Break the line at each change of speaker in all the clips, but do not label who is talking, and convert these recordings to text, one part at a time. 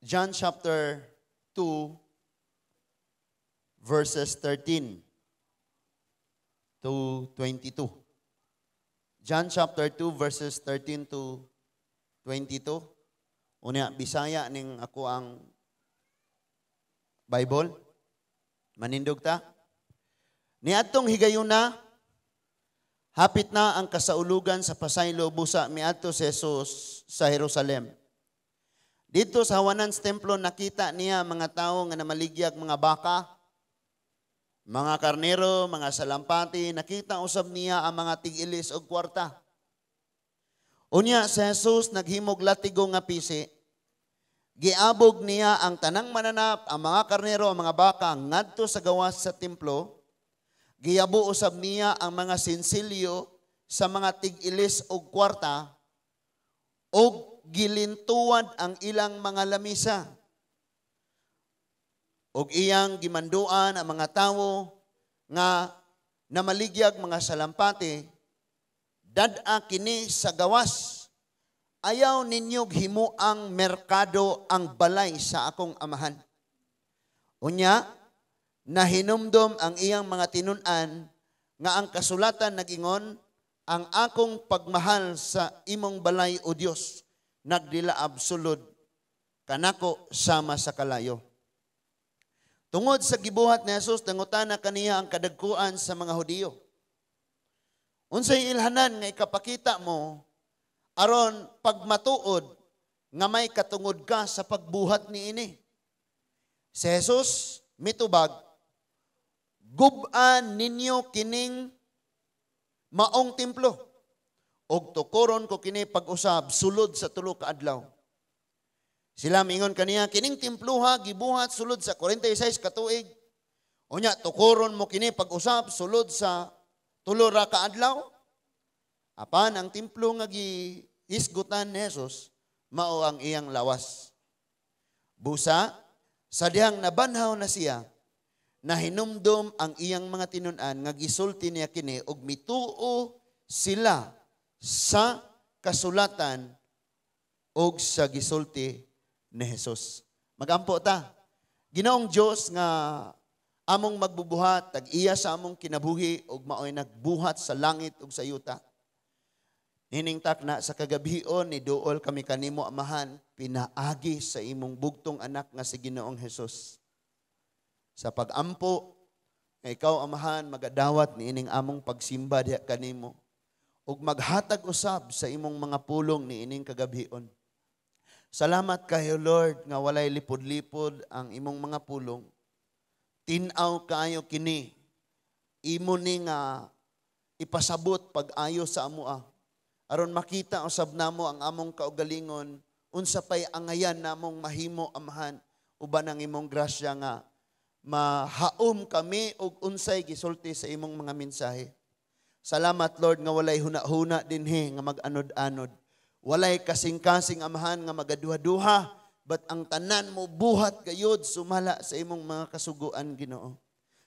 John chapter 2 verses 13 to 22. John chapter 2 verses 13 to 22. Unya Bisaya ning ako ang Bible. Manindog ta. Niadtong higayuna, hapit na ang kasaulugan sa pasaylo, busa miadto si Jesus sa Jerusalem. Dito sa hawanan sa templo, nakita niya mga tao nga namaligyag mga baka, mga karnero, mga salampati. Nakita usab niya ang mga tig-ilis og kwarta. Unya si Jesus naghimog latigo nga pisi. Giabog niya ang tanang mananap, ang mga karnero, ang mga baka ngadto sa gawas sa templo. Giyabo usab niya ang mga sinsilyo sa mga tig-ilis og kwarta og gilintuan ang ilang mga lamisa. Og iyang gimanduan ang mga tawo nga namaligyag mga salampati, dad-a kini sa gawas. Ayaw ninyo himuang merkado ang balay sa akong amahan. Unya, nahinumdom ang iyang mga tinun-an nga ang kasulatan nagingon, ang akong pagmahal sa imong balay o Dios nagdilaab sulod kanako sama sa kalayo. Tungod sa gibuhat ni Jesus, nangutana kaniya ang kadagkuan sa mga Hudiyo. Unsay ilhanan nga ikapakita mo aron pagmatuod nga may katungod ka sa pagbuhat niini? Si Jesus mitubag, gub-an ninyo kining maong templo og tukoron ko kini pag-usab sulod sa 3 ka adlaw. Sila mingon kaniya, kining temploha gibuhat sulod sa 46 ka tuig. Unya tukoron mo kini pag-usab sulod sa 3 ra ka adlaw. Apan ang templo nga gihisgutan ni Jesus mao ang iyang lawas. Busa sa dihang nabanhaw na siya, nahinumdom ang iyang mga tinun-an nga gisulti niya kini og mituo sila sa kasulatan og sa gisulti ni Jesus. Magampo ta. Ginoong Dios nga among magbubuhat, tag-iya sa among kinabuhi og maoy nagbuhat sa langit ug sa yuta. Niningtak na sa kagabhion ni duol kami kanimo Amahan, pinaagi sa imong bugtong anak nga si Ginoong Hesus. Sa pagampo nga ikaw Amahan magadawat niining among pagsimba diha kanimo ug maghatag usab sa imong mga pulong niining kagabhion. Salamat kayo Lord nga walay lipod-lipod ang imong mga pulong. Tin-aw kaayo kini, imo ni nga ipasabot pag-ayo sa amoa. Aron makita usab namo ang among kaugalingon, unsa pay angayan namong mahimo Amahan, uban ang imong grasya nga mahaom kami og unsay gisulti sa imong mga mensahe. Salamat Lord nga walay huna-huna dinhi nga mag-anod-anod. Walay kasing-kasing Amahan nga magaduha-duha, but ang tanan mo buhat gayud sumala sa imong mga kasuguan Ginoo.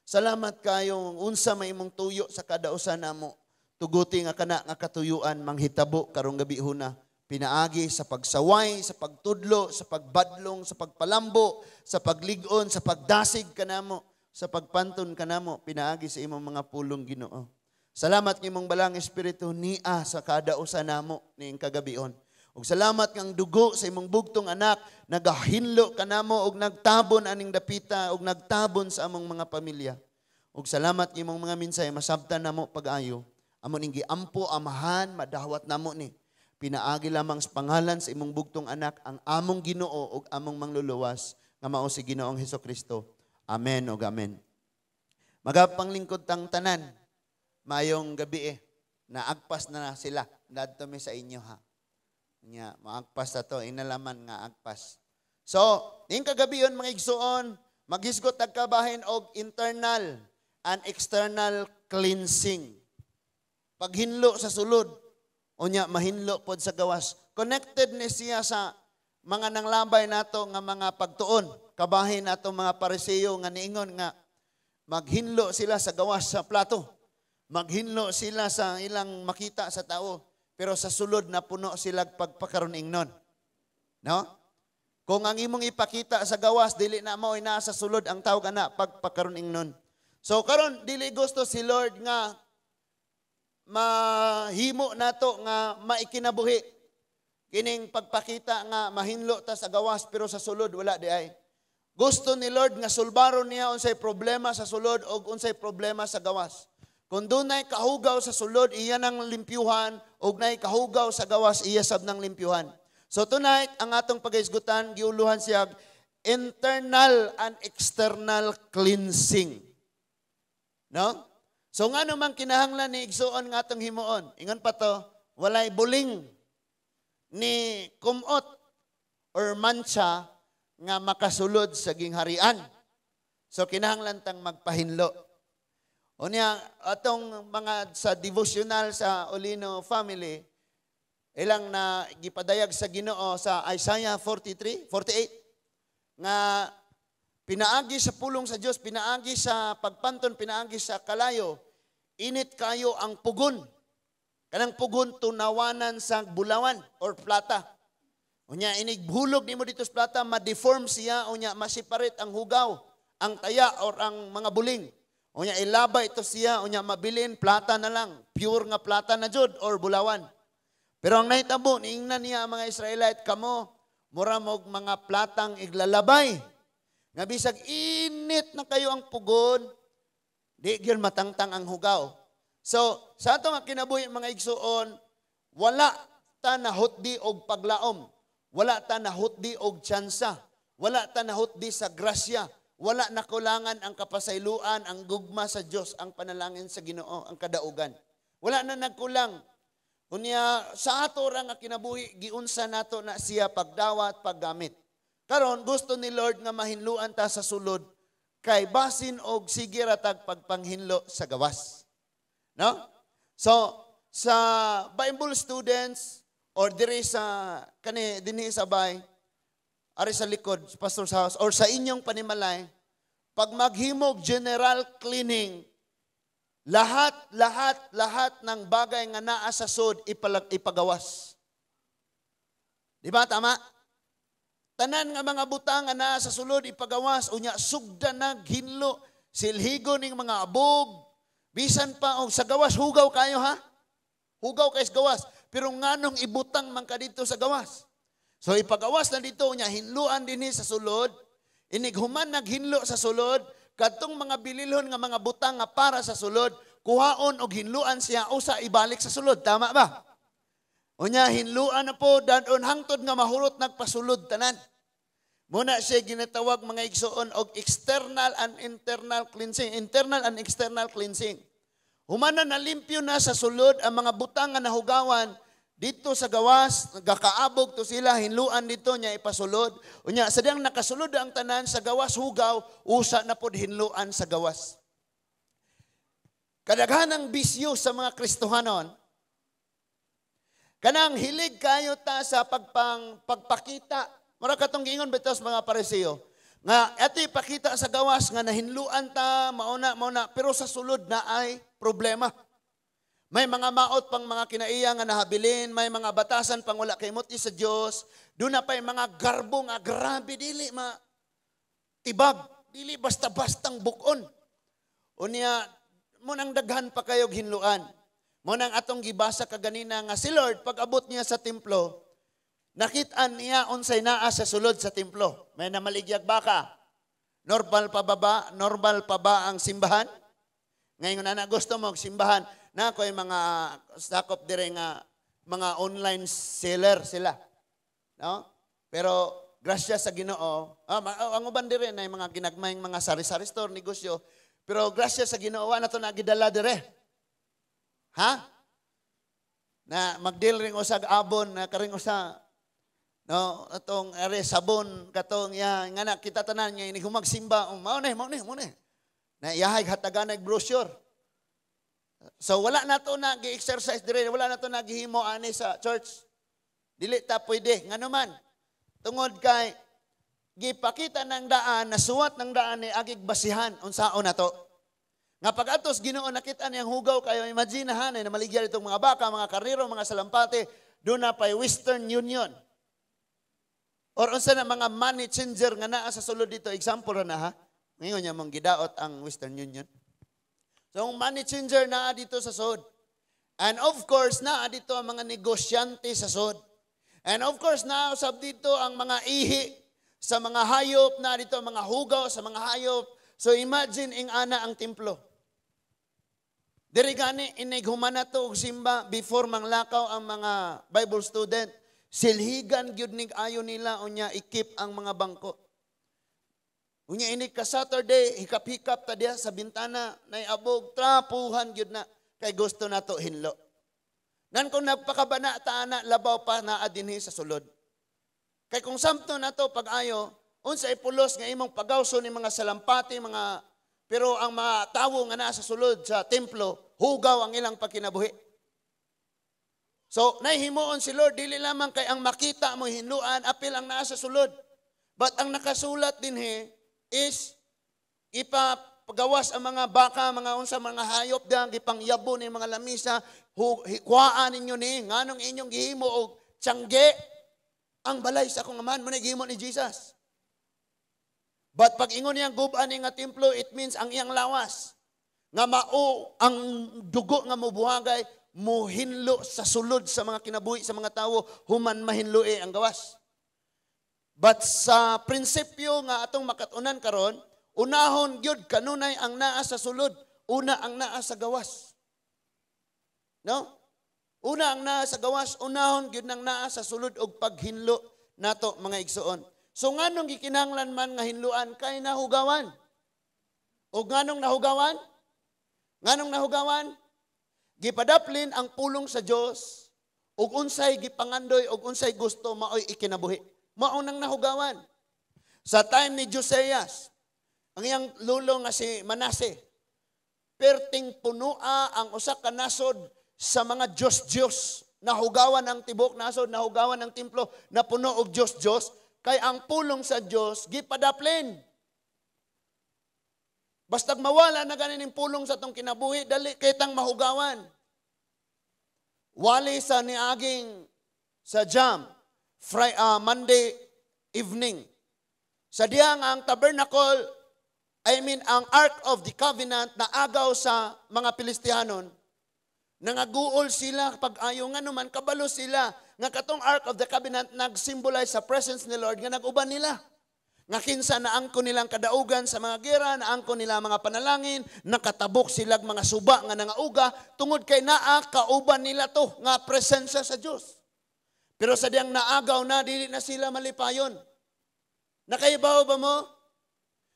Salamat kayo unsa may imong tuyo sa kada usa namo. Tuguti nga kana nga katuyuan manghitabo karong gabi huna. Pinaagi sa pagsaway, sa pagtudlo, sa pagbadlong, sa pagpalambo, sa paglig-on, sa pagdasig kanamo, sa pagpanton kanamo, pinaagi sa imong mga pulong Ginoo. Salamat ng imong balang Espiritu nia sa kada usa namo niing kagabion. Ug salamat ngang dugo sa imong bugtong anak nagahinlo kanamo og nagtabon aning dapita og nagtabon sa among mga pamilya. Ug salamat ng imong mga minsay masabtan namo pag-ayo. Amo ning giampo Amahan madawat namo ni. Pinaagi lamang sa pangalan sa imong bugtong anak ang among Ginoo ug among mangluluwas nga mao si Ginoong Hesukristo. Amen ug amen. Magapanglingkod tang tanan. Mayong gabi naagpas na sila. Dadto mi sa inyo ha. Nya, maagpas na to, inalaman nga agpas. So, ning kagabion mga igsuon, maghisgot tag kabahin og internal and external cleansing. Paghinlo sa sulod, unya mahinlo pod sa gawas. Connected ni siya sa mga nanglabay nato nga mga pagtuon. Kabahin atong mga Pariseo nga niingon nga maghinlo sila sa gawas sa plato. Maghinlo sila sa ilang makita sa tao. Pero sa sulod na puno sila pagpakaron ingnon. No? Kung ang imong ipakita sa gawas dili na mao naa sa sulod, ang tawag ana pagpakaron ingnon. So karon, dili gusto si Lord nga mahimo nato nga maikinabuhi kining pagpakita nga mahinlo ta sa gawas pero sa sulod wala di ay. Gusto ni Lord nga sulbaron niya unsay problema sa sulod og unsay problema sa gawas. Kung dunay kahugaw sa sulod, iya nang limpyuhan, og nay kahugaw sa gawas, iya sab nang limpyuhan. So tonight, ang atong pagahisgutan, giuluhan siya internal and external cleansing. No? So nga naman kinahanglan ni, igsuon, nga atong himuon? Ingon pa to, walay buling ni kumot or mancha nga makasulod sa gingharian. So kinahanglan tang magpahinlo. Unya atong mga sa devotional sa Olino family, ilang na gipadayag sa Ginoo sa Isaiah 43, 48 nga pinaagi sa pulong sa Dios, pinaagi sa pagpanton, pinaagi sa kalayo, init kayo ang pugon. Kanang pugon tunawanan sa bulawan or plata. Unya inig hulog nimo dito sa plata, ma-deform siya, unya ma-separate ang hugaw, ang taya or ang mga buling. Unya ilaba ito siya, unya mabilin plata na lang, pure nga plata na jud or bulawan. Pero ang nahitabo, niingnan niya ang mga Israelite, "Kamo, mura mog mga platang iglalabay. Nga bisag init na kayo ang pugon, di gyud matangtang ang hugaw." So, sa ato nga kinabuhi, mga igsuon, wala ta nahutdi og paglaom. Wala ta nahutdi og tsansa. Wala ta nahutdi sa grasya. Wala nakulangan ang kapasayloan, ang gugma sa Dios, ang panalangin sa Ginoo, ang kadaugan. Wala na nagkulang. Unya sa ato ra nga kinabuhi, giunsa nato na siya pagdawat, paggamit. Karon gusto ni Lord nga mahinluan ta sa sulod kay basin og sige ra tag pagpanghinlo sa gawas. No? So sa Bible students or diri sa kani dinhi sa bay, ari sa likod sa pastor's house or sa inyong panimalay, pag maghimog general cleaning, lahat, lahat, lahat ng bagay nga naa sa sud ipagawas. Di ba tama? Tanan nga mga butang nga naa sa sulod ipagawas, unya sugdan naghinlo, silhigo ning mga abog, bisan pa og sa gawas hugaw kayo, ha? Hugaw kay sa gawas, pero nganong ibutang man ka dito sa gawas? So ipagawas na dito, unya hinluan dinhi sa sulod, inig human naghinlo sa sulod, kadtong mga bililhon nga mga butang nga para sa sulod, kuhaon og hinluan siya usa ibalik sa sulod, tama ba? Unya hinluan na po dadon hangtod nga mahurot nagpasulod tanan. Muna siya ginatawag, mga igsuon, og external and internal cleansing, internal and external cleansing. Humana na limpyo na sa sulod ang mga butang nga nahugawan dito sa gawas, gakaabog to sila, hinluan dito niya ipasulod. Unya sa diyang nakasulod ang tanan sa gawas hugaw, usa na pod hinluan sa gawas. Kadaghanang bisyo sa mga Kristohanon, kanang hilig kayo ta sa pagpakita. Mura katong giingon bitaw sa mga Pariseo nga ato ipakita sa gawas nga nahinluan ta, mauna mauna, pero sa sulod na ay problema. May mga maot pang mga kinaiya nga nahabilin, may mga batasan pang wala kay muti sa Dios, doon na pa'y mga garbo nga grabe dili ma tibag, dili basta-bastang bukon. Unya mo nang daghan pa kayo hinluan. Mo nang atong gibasa kaganina nga si Lord, pag abot niya sa templo, nakitaan niya unsay naa sa sulod sa templo. May namaligyag baka. Normal pa ba ba? Normal pa ba ang simbahan? Ngayon na gusto mo simbahan, na ako'y mga sakop dire nga mga online seller sila. No? Pero grasya sa Ginoo, ang uban dire na mga ginagmayng mga sari-sari store, negosyo, pero grasya sa Ginoo wa na to nagidala dire. Ha? Na magdeal ring usag abon na karing usa, no, atong are sabon katong ya nga na kita tanan nga ini humagsimba, oh, mao na mao na mao na na iyahay hatagan og brochure. So wala na to na gi-exercise dire, wala na to nagihimo ani sa church. Dili ta pwede ngano man tungod kay Gipakita ng daan, nasuwat ng daan ni agig basihan unsaon nato. Nga pag-atos Ginoo, nakita niyang hugaw kayo, imagine ha, na maligya itong mga baka, mga karnero, mga salampate, doon na pa'y Western Union. Or unsa na mga money changer nga naa sa sulod dito, example ra na ha. Ngayon niya mong gidaot ang Western Union. So ang money changer naa dito sa sod. And of course, naa dito ang mga negosyante sa sod. And of course, naa usab dito ang mga ihi sa mga hayop, naa dito ang mga hugaw sa mga hayop. So imagine ing ana ang templo. Diri gani inig humana to og simba, before manglakaw ang mga Bible student, silhigan gyud nig ayo nila, unya ikip ang mga bangko. Unya inig ka Saturday, hikap-hikap ta diha sa bintana, nay abog, trapuhan gyud na kay gusto nato hinlo. Nan kung nagpakabana ta ana, labaw pa naa dinhi sa sulod. Kay kung samto nato pag-ayo, unsa ipulos nga imong pagawso ni mga salampati, mga pero ang mga tawo nga naa sa sulod sa templo, hugaw ang ilang pagkinabuhi. So, nahimuon si Lord, dili lamang kay ang makita mo hinluan, apil ang naa sa sulod. But ang nakasulat dinhi is ipagawas ang mga baka, mga unsa, mga hayop diyan, gipangyabo ni mga lamisa, kuhaan ninyo ni, nganong inyong gihimo og tiyangge ang balay sa akong Amahan, mo na gihimo ni Jesus. But pag ingon niyang guban ni nga templo, it means ang iyang lawas. Nga mao ang dugo nga mobuhagay, muhinlo sa sulod sa mga kinabuhi sa mga tawo, human mahinloi ang gawas. But sa prinsipyo nga atong makatunan karon, unahon gyud kanunay ang naa sa sulod, una ang naa sa gawas. No? Una ang naa sa gawas, unahon gyud nang naa sa sulod og paghinlo nato, mga igsoon. So nganong gikinahanglan man nga hinluan? Kay nahugawan? O nganong nahugawan? Nganong nahugawan? Gipadaplin ang pulong sa Dios ug unsay gipangandoy ug unsay gusto, maoy ikinabuhi. Mao nang nahugawan. Sa time ni Josias, ang iyang lulo nga si Manase, perting punua ang usa ka nasod sa mga Diyos-Diyos. Nahugawan ang tibok nasod, nahugawan ang templo, napuno og Diyos-Diyos, kay ang pulong sa Diyos gipadaplin. Bastag mawala na ganin pulong sa tong kinabuhi, dali kitang mahugawan. Wali sa niaging sa jam, Friday, Monday evening. Sa diya nga ang tabernacle, I mean ang Ark of the Covenant na agaw sa mga Pilistianon, nangaguol sila pag-ayo nga naman kabalo sila nga katong Ark of the Covenant nag-symbolize sa presence ni Lord nga nag-uban nila. Nga kinsa naangko nilang kadaugan sa mga gera, naangko nila mga panalangin, nakatabok silag mga suba nga nangauga, tungod kay naa kauban nila to nga presensya sa Dios. Pero sa diyang naagaw na, dili na sila malipayon. Nakaibaw ba mo?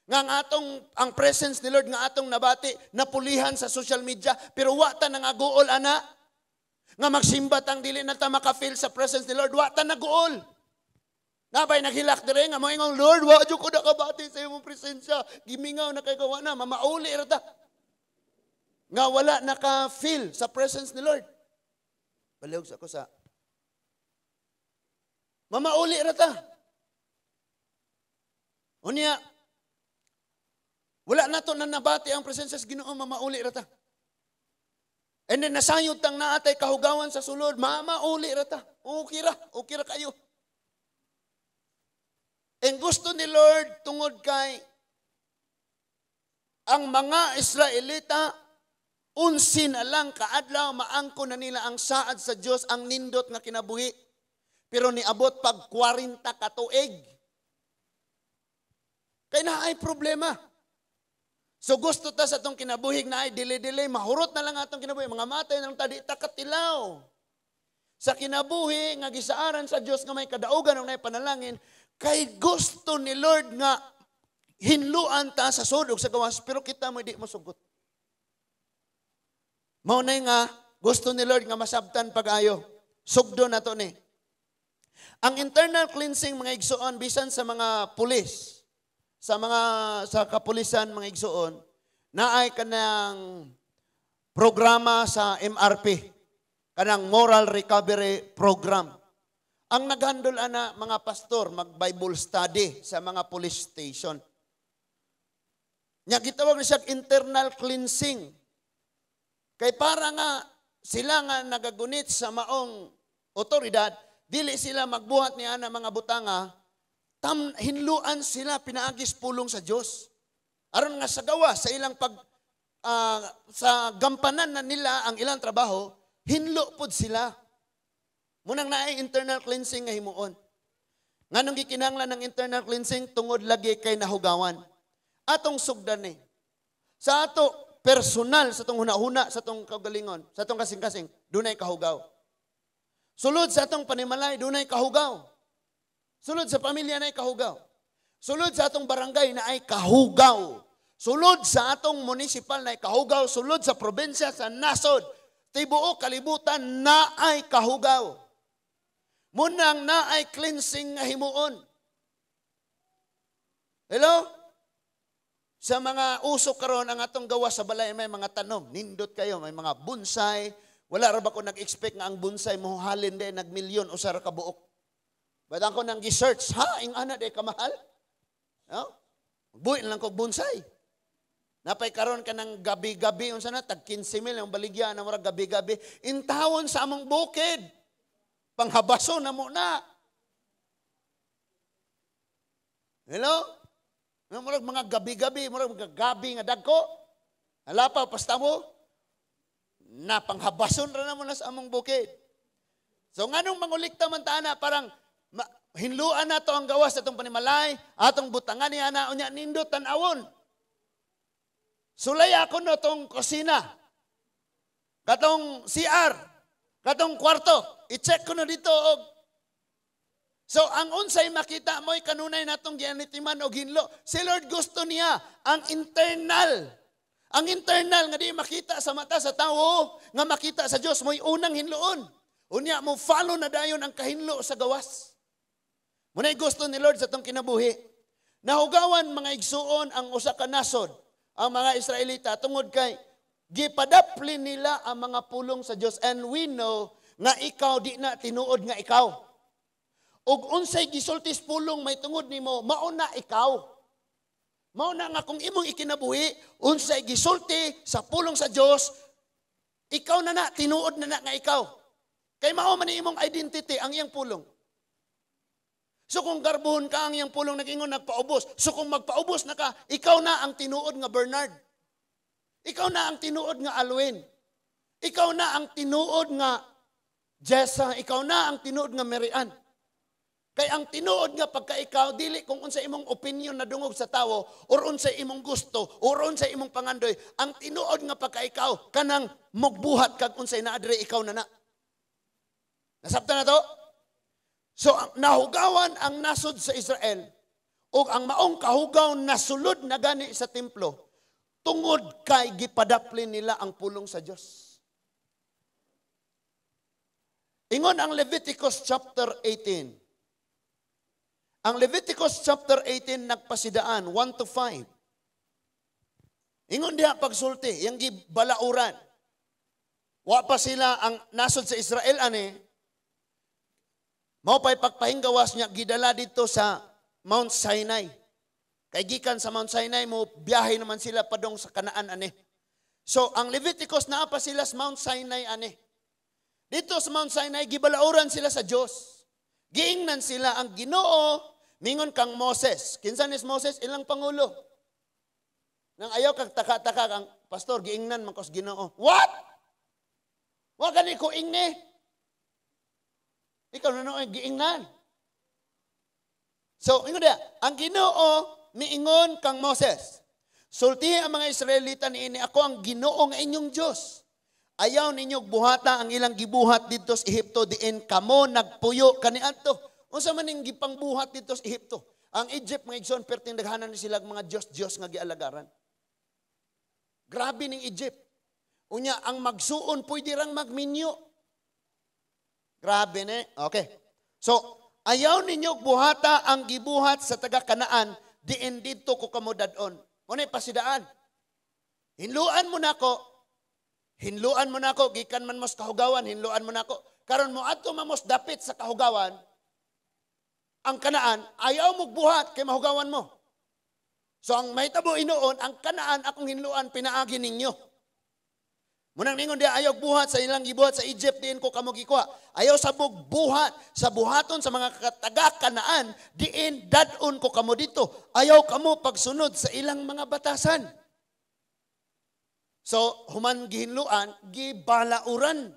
Nga ang atong ang presence ni Lord nga atong nabati napulihan sa social media, pero wa ta nangaguol ana nga magsimba tang dili na ta maka-feel sa presence ni Lord, wa ta naguol. Nabay naghilak dire nga moingong, "Lord, wa jud ko nakabati sa imong presensya. Gimingaw na kay gawa na, mamauli ra ta." Nga wala naka-feel sa presence ni Lord. Balihog sa ko sa mamauli ra ta. Unya, wala na to na nabati ang presensya sa Ginoo, mamauli ra ta. And then nasayod tang naatay kahugawan sa sulod, mamauli ra ta. Okay ra kayo. And gusto ni Lord, tungod kay ang mga Israelita, 11 na lang kaadlaw maangko na nila ang saad sa Dios, ang nindot nga kinabuhi. Pero niabot pag 40 ka tuig. Kay naay problema. So gusto ta sa atong kinabuhi na ay dili-dili, mahurot na lang atong kinabuhi, mga matay na lang ta, di ta katilaw sa kinabuhi nga gisaaran sa Dios nga may kadaugan ug nay panalangin, kay gusto ni Lord nga hinluan ta sa sulod sa gawas, pero kita mo di mosugot. Mao na nga gusto ni Lord nga masabtan pag-ayo. Sugdo na to ni. Ang internal cleansing, mga igsoon, bisan sa mga pulis, sa mga sa kapulisan, mga igsoon, naay kanang programa sa MRP, kanang Moral Recovery Program. Ang naghandle ana mga pastor, mag Bible study sa mga police station. Nya gitawag ni siya internal cleansing. Kay para nga sila nga nagagunit sa maong otoridad, dili sila magbuhat ni ana mga butanga, tam hinluan sila pinaagis pulong sa Dios. Aron nga sa gawa sa ilang pag sa gampanan na nila ang ilang trabaho, hinlo pod sila. Munang naay internal cleansing nga himuon. Nganong gikinahanglan ng internal cleansing? Tungod lagi kay nahugawan. Atong sugdan ni. Sa ato personal, sa atong hunahuna, sa atong kaugalingon, sa atong kasing-kasing, dunay kahugaw. Sulod sa atong panimalay, dunay kahugaw. Sulod sa pamilya na kahugaw. Sulod sa atong barangay na ay kahugaw. Sulod sa atong municipal na ay kahugaw. Sulod sa probinsya, sa nasod, tibuok kalibutan na ay kahugaw. Munang na ay cleansing nga himuon. Hello? Sa mga uso karon ang atong gawa sa balay may mga tanom. Nindot kayo, may mga bonsai. Wala ra ba ko nag-expect nga ang bonsai mo halin de nagmilyon usa ra ka buok. But ako nang gi-search, ha, ing ana de kamahal? No? Buhi lang kog bonsai. Napay karon ka ng gabi-gabi unsa na tag 15 mil ang baligya na murag gabi-gabi intawon sa among bukid. Panghabaso na mo na. Hello? Murag mga gabi-gabi, murag mga gabi nga dagko. Ala pa pasta mo na panghabason ra na mo na sa among bukid. So nganong mangulikta man ta ana, parang hinluan nato ang gawas atong panimalay, atong butangan ni ana unya nindot tan-awon. Sulay ako no tong kusina. Katong CR, katong kwarto, i-check ko no dito og. So ang unsay makita mo'y kanunay natong gianitiman og hinlo. Si Lord gusto niya ang internal. Ang internal nga di makita sa mata sa tawo, nga makita sa Dios mo'y unang hinloon. Unya mo follow na dayon ang kahinlo sa gawas. Muna'y gusto ni Lord sa atong kinabuhi. Nahugawan mga igsuon ang usa ka nasod ang mga Israelita tungod kay gipadapli nila ang mga pulong sa Dios, and we know nga ikaw di na tinuod nga ikaw. Ug unsay gisultis pulong may tungod nimo, mao na ikaw. Mao na nga kung imong ikinabuhi, unsay gisulti sa pulong sa Dios, ikaw na na, tinuod na na nga ikaw. Kay mao man imong identity ang iyang pulong. So kung garbuhon ka ang iyang pulong nag-ingon nagpaubos. So kung magpaubos na ka, ikaw na ang tinuod nga Bernard. Ikaw na ang tinuod nga Alwin. Ikaw na ang tinuod nga Jessa. Ikaw na ang tinuod nga Marian. Kay ang tinuod nga pagka ikaw, dili kung unsa imong opinion na dungog sa tawo, or unsa imong gusto, or unsa imong pangandoy, ang tinuod nga pagka ikaw, kanang mugbuhat kag unsay naadre, ikaw na na. Nasabtan na to? So, nahugawan ang nasod sa Israel, ug ang maong kahugaw nasulod na gani sa templo, tungod kay gipadapli nila ang pulong sa Dios. Ingon ang Leviticus chapter 18. Ang Leviticus chapter 18 nagpasidaan 1 to 5. Ingon diha pagsulti, yang gibalauran. Wa pa sila ang nasod sa Israel ani. Mao pa'y pagpahinggawas niya gidala dito sa Mount Sinai. Kay gikan sa Mount Sinai mo biyahe naman sila padong sa Kanaan ani. So ang Leviticus naa pa sila sa Mount Sinai ani. Dito sa Mount Sinai gibalauran sila sa Dios. Giingnan sila ang Ginoo mingon kang Moses. Kinsa ni Moses? Ilang pangulo. Nang ayaw kag taka-taka ang pastor giingnan man kos Ginoo. What? Wa gani ko ingni. Ikaw na nooy giingnan. So ingon diya, ang Ginoo miingon kang Moses. Sultihi ang mga Israelita niini, ako ang Ginoo nga inyong Dios. Ayaw ninyo buhata ang ilang gibuhat didto sa Ehipto diin kamo nagpuyo kaniadto. Unsa man ning gipangbuhat didto sa Ehipto? Ang Egypt mga igsoon perting daghanan ni sila mga dios-dios nga gialagaran. Grabe ning Egypt. Unya ang magsuon pwede rang magminyo. Grabe ni. Okay. So ayaw ninyo buhata ang gibuhat sa taga Kanaan diin didto ko kamo dad-on. Unay pasidaan. Hinluan mo nako. Hinluan mo nako gikan man mos kahugawan, hinluan mo nako. Karon mo adto mamos dapit sa kahugawan, Ang Kanaan, ayaw mo buhat kay mahugawan mo. So ang mahitabo hinuon, ang Kanaan akong hinluan pinaagi ninyo. Munang ningon diya, ayaw buhat sa ilang gibuhat sa Egypt, diin ko kamo gikuha. Ayaw sa buhat sa buhaton sa mga taga Kanaan, diin dad-on ko kamo dito. Ayaw kamo pagsunod sa ilang mga batasan. So, human gihinluan, gibalauran.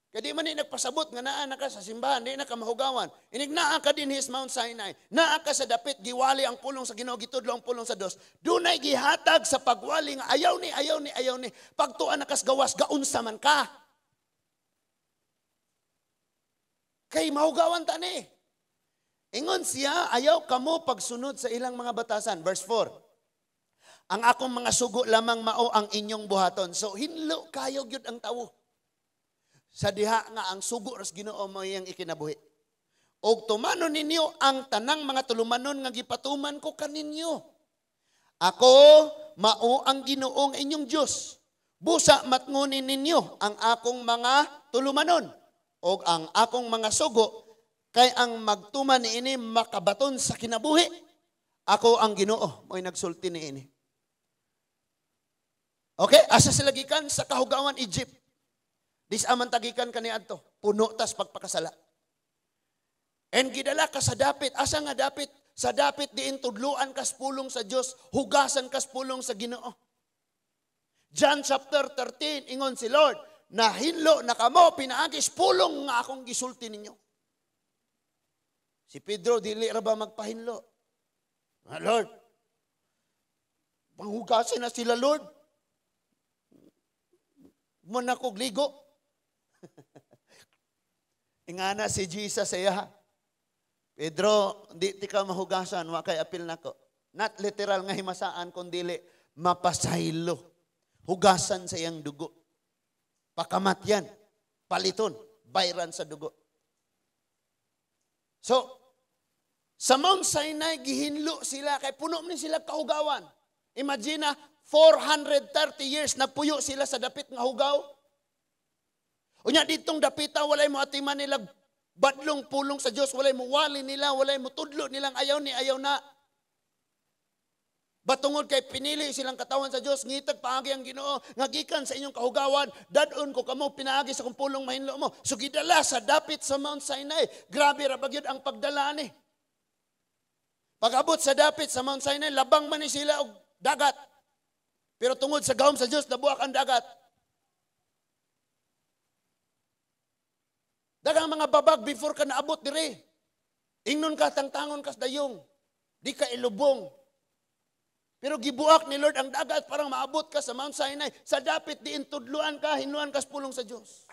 Kaya di man ni nagpasabot nga naa na ka sa simbahan, di na ka mahugawan. Inig naa ka dinhi sa Mount Sinai, naa ka sa dapit, giwali ang pulong sa Ginoo, gitudlo ang pulong sa Dios. Dunay gihatag sa pagwali nga ayaw ni, ayaw ni, ayaw ni. Pagtuan na kas gawas, gaunsa man ka. Kay mahugawan ta ni. Ingon siya, ayaw kamo pagsunod sa ilang mga batasan. Verse 4. Ang akong mga sugo lamang mao ang inyong buhaton. So hinlo kayo gyud ang tawo. Sa diha nga ang sugo ras Ginoo mo iyang ikinabuhi. Og tumanon ninyo ang tanang mga tulumanon nga gipatuman ko kaninyo. Ako mao ang Ginoong inyong Dios. Busa matngunin ninyo ang akong mga tulumanon og ang akong mga sugo, kay ang magtuman niini makabaton sa kinabuhi. Ako ang Ginoo mo'y nagsulti niini. Okay, asa sila gikan sa kahugawan Egypt. Dis aman tagikan kaniadto, puno tas pagpakasala. And gidala ka sa dapit, asa nga dapit? Sa dapit diin tudluan kas pulong sa Dios, hugasan kas pulong sa Ginoo. John chapter 13, ingon si Lord, nahinlo na kamo pinaagis pulong nga akong gisulti ninyo. Si Pedro dili ra ba magpahinlo? Ah, Lord, panghugasin na sila, Lord. Mo na kog ligo. Ingana si Jesus iya. Pedro, di ti ka mahugasan, wa kay apil nako. Not literal nga himasaan, kundili mapasaylo. Hugasan sa iyang dugo. Pakamatyan, paliton, bayran sa dugo. So, sa Mount Sinai, gihinlo sila, kay puno ni sila kahugawan. Imagine na, 430 years nagpuyo sila sa dapit nga hugaw. Unya ditong dapita, walay mo atiman nila badlong pulong sa Dios, walay mo wali nila, walay mo tudlo nilang ayaw ni ayaw na. Batungod kay pinili silang katawan sa Dios, ngitag paagi ang Ginoo, nga gikan sa inyong kahugawan, dad-on ko kamo pinaagi sa kong pulong mahinlo mo. So gidala sa dapit sa Mount Sinai. Grabe ra ba gyud ang pagdala ni. Pag-abot sa dapit sa Mount Sinai, labang man ni sila og dagat. Pero tungod sa gahom sa Dios, nabuak ang dagat. Dagang mga babag before ka naabot dire. Ingnon ka, tangtangon kas dayong. Di ka ilubong. Pero gibuak ni Lord ang dagat parang maabot ka sa Mount Sinai. Sa dapit diin tudluan ka, hinluan ka sa pulong sa Dios.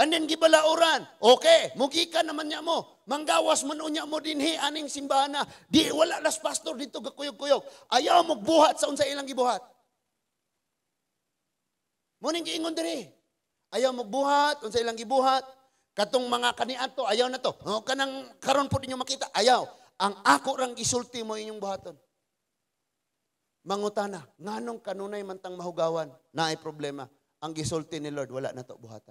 And then gibalauran. Okay, mugikan naman niya mo. Manggawas man unya mo dinhi aning simbahan na. Di wala las pastor dito gakuyog-kuyog. Ayaw mo buhat sa unsa ilang gibuhat. Muning giingon diri. Ayaw mo buhat unsa ilang gibuhat. Katong mga kaniadto ayaw na to. O, kanang karon po ninyo makita, ayaw. Ang ako rang gisulti mo inyong buhaton. Mangutana, nganong kanunay man tang mahugawan, naay problema. Ang gisulti ni Lord, wala na to buhata.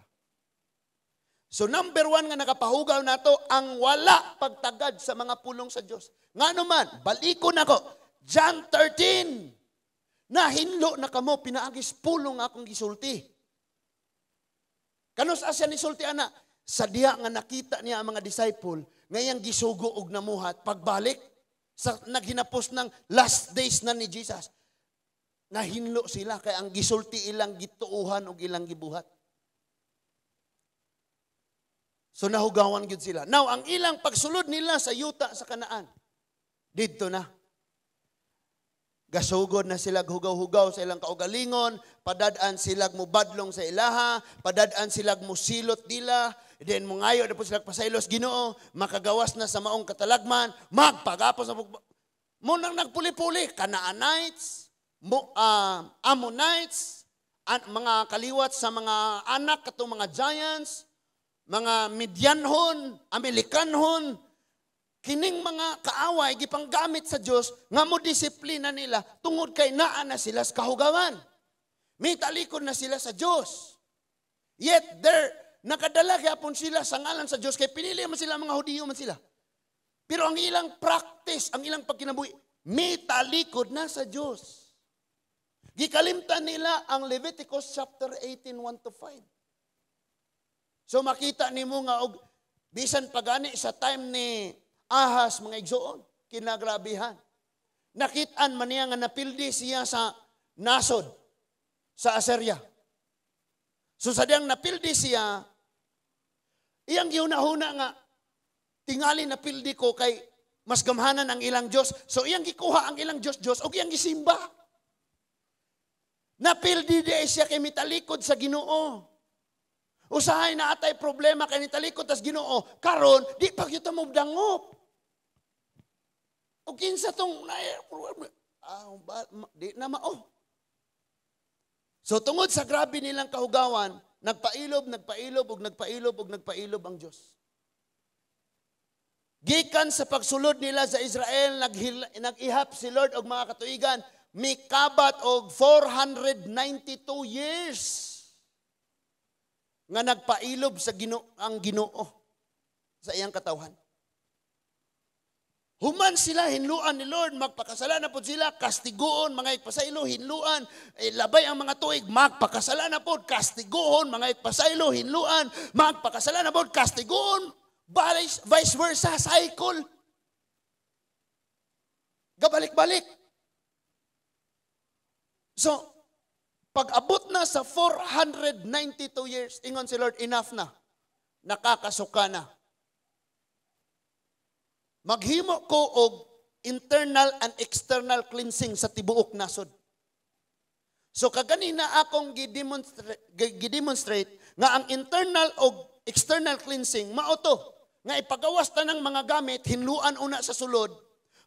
So number one nga nakapahugaw nato, ang wala pagtagad sa mga pulong sa Dios. Ngano man, balikon nako. John 13, nahinlo na kamo, pinaagis pulong akong gisulti. Kanus asya ni sulti ana? Sa diha nga nakita niya ang mga disciple, ngayang gisugo og namuhat, pagbalik, sa naghinapos ng last days na ni Jesus, nahinlo sila kay ang gisulti ilang gituuhan og ilang gibuhat. So nahugawan gyud sila. Now ang ilang pagsulod nila sa yuta sa Kanaan, didto na. Gasugod na sila hugaw-hugaw sa ilang kaugalingon, padad-an sila mubadlong sa ilaha, padad-an sila musilot dila, then mungayo na po sila pasaylos Ginoo, makagawas na sa maong katalagman, magpagapos na munang nagpuli-puli, Canaanites, Ammonites, mga kaliwat sa mga anak katong mga giants, mga Midianhon, Amelikanhon, kining mga kaaway gipanggamit sa Dios nga mo disiplina nila tungod kay naa na sila sa kahugawan. May talikod na sila sa Dios. Yet there nakadala gyapon sila sa ngalan sa Dios kay pinili man sila, mga Hudiyo man sila. Pero ang ilang practice, ang ilang pagkinabuhi, mitalikod na sa Diyos. Gikalimtan nila ang Leviticus chapter 18, 1 to 5. So makita nimo nga og bisan pagani sa time ni Ahaz, mga igsoon, kinagrabihan. Nakitaan man niya nga napildi siya sa nasod sa Assyria. So sa diyang napildi siya, iyang gihuna-huna nga tingali napildi ko kay mas gamhanan ang ilang Diyos. So iyang gikuha ang ilang Diyos Diyos og iyang gisimba. Napildi di siya kay mitalikod sa Ginoo. Usahay na atay problema kay nitalikod tas Ginoo. Karon di pa gyud mo dangop. O kinsa tong di na mao. So tungod sa grabe nilang kahugawan, nagpailob, nagpailob, ug nagpailob, ug nagpailob ang Dios. Gikan sa pagsulod nila sa Israel, nag-ihap si Lord og mga katuigan, mikabat og 492 years nga nagpailob sa Ginoo ang Ginoo sa iyang katawhan. Human sila hinluan ni Lord, magpakasala na pod sila, kastiguon mga igpasaylo, hinluan, eh, labay ang mga tuig, magpakasala na pod, kastiguon mga igpasaylo, hinluan, magpakasala na pod, kastiguon, vice versa, cycle. Gabalik-balik. So, pag abot na sa 492 years, ingon si Lord, enough na. Nakakasuka na. Maghimo ko og internal and external cleansing sa tibuok nasod. So kaganina akong gi-demonstrate nga ang internal og external cleansing mao to nga ipagawas ta ng mga gamit, hinluan una sa sulod.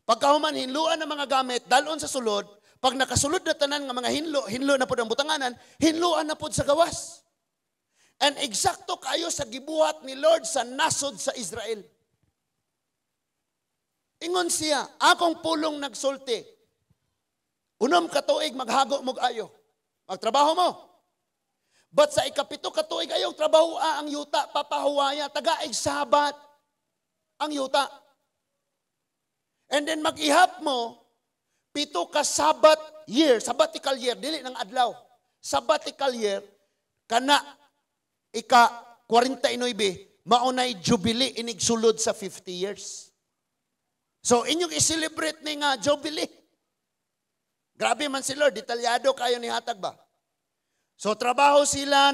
Pagkahuman hinluan ang mga gamit, dalon sa sulod. Pag nakasulod na tanan nga mga hinlo, hinlo na pod ang butanganan, hinluan na pod sa gawas. And eksakto kayo sa gibuhat ni Lord sa nasod sa Israel. Ingon siya, akong pulong nagsulti. 6 ka tuig maghago mog ayo. Magtrabaho mo. But sa 7 ka tuig ayaw trabaho ang yuta, papahuwaya, tagaig Sabat ang yuta. And then mag-ihap mo, 7 ka Sabat year, sabbatical year, dili ng adlaw. Sabbatical year, kana ika 49, maunay jubilee inigsulod sa 50 years. So inyong i-celebrate ni nga jubilee. Grabe man si Lord, detalyado kayo ni hatag ba? So trabaho sila,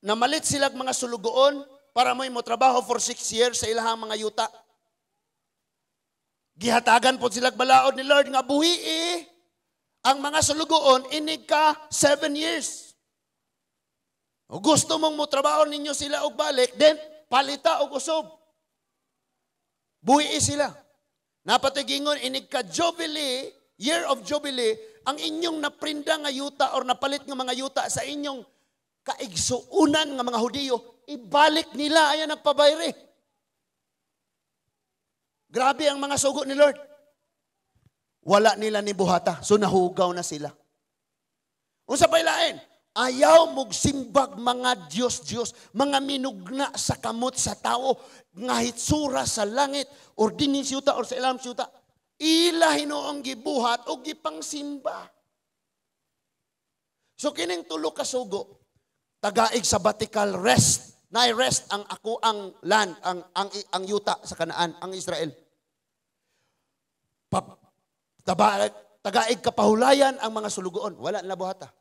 namalit sila mga sulugoon para mo trabaho for 6 years sa ilahang mga yuta. Gihatagan po sila balaod ni Lord nga buhi eh. Ang mga sulugoon inig ka 7 years. O gusto mong mo trabaho ninyo sila og balik, then palita og usob. Buhi sila. Napatigingon inig ka jubilee, year of jubilee, ang inyong naprinda nga yuta or napalit nga mga yuta sa inyong kaigsuunan nga mga Hudiyo, ibalik nila, ayan nagpabayre. Grabe ang mga sugo ni Lord. Wala nila ni buhata, so nahugaw na sila. Unsa pa'y lain? Ayaw mugsimbag mga Diyos-Diyos, mga minugna sa kamot sa tao, nga hitsura sa langit, or dinhi siyuta, or sa ilang siyuta. Ila hinuong gibuhat o gipangsimba. So kining tulo ka sugo, tagaig sabbatical rest, na rest ang ako ang land, ang yuta sa Kanaan, ang Israel. Tagaig kapahulayan ang mga sulugoon, wala na buhata.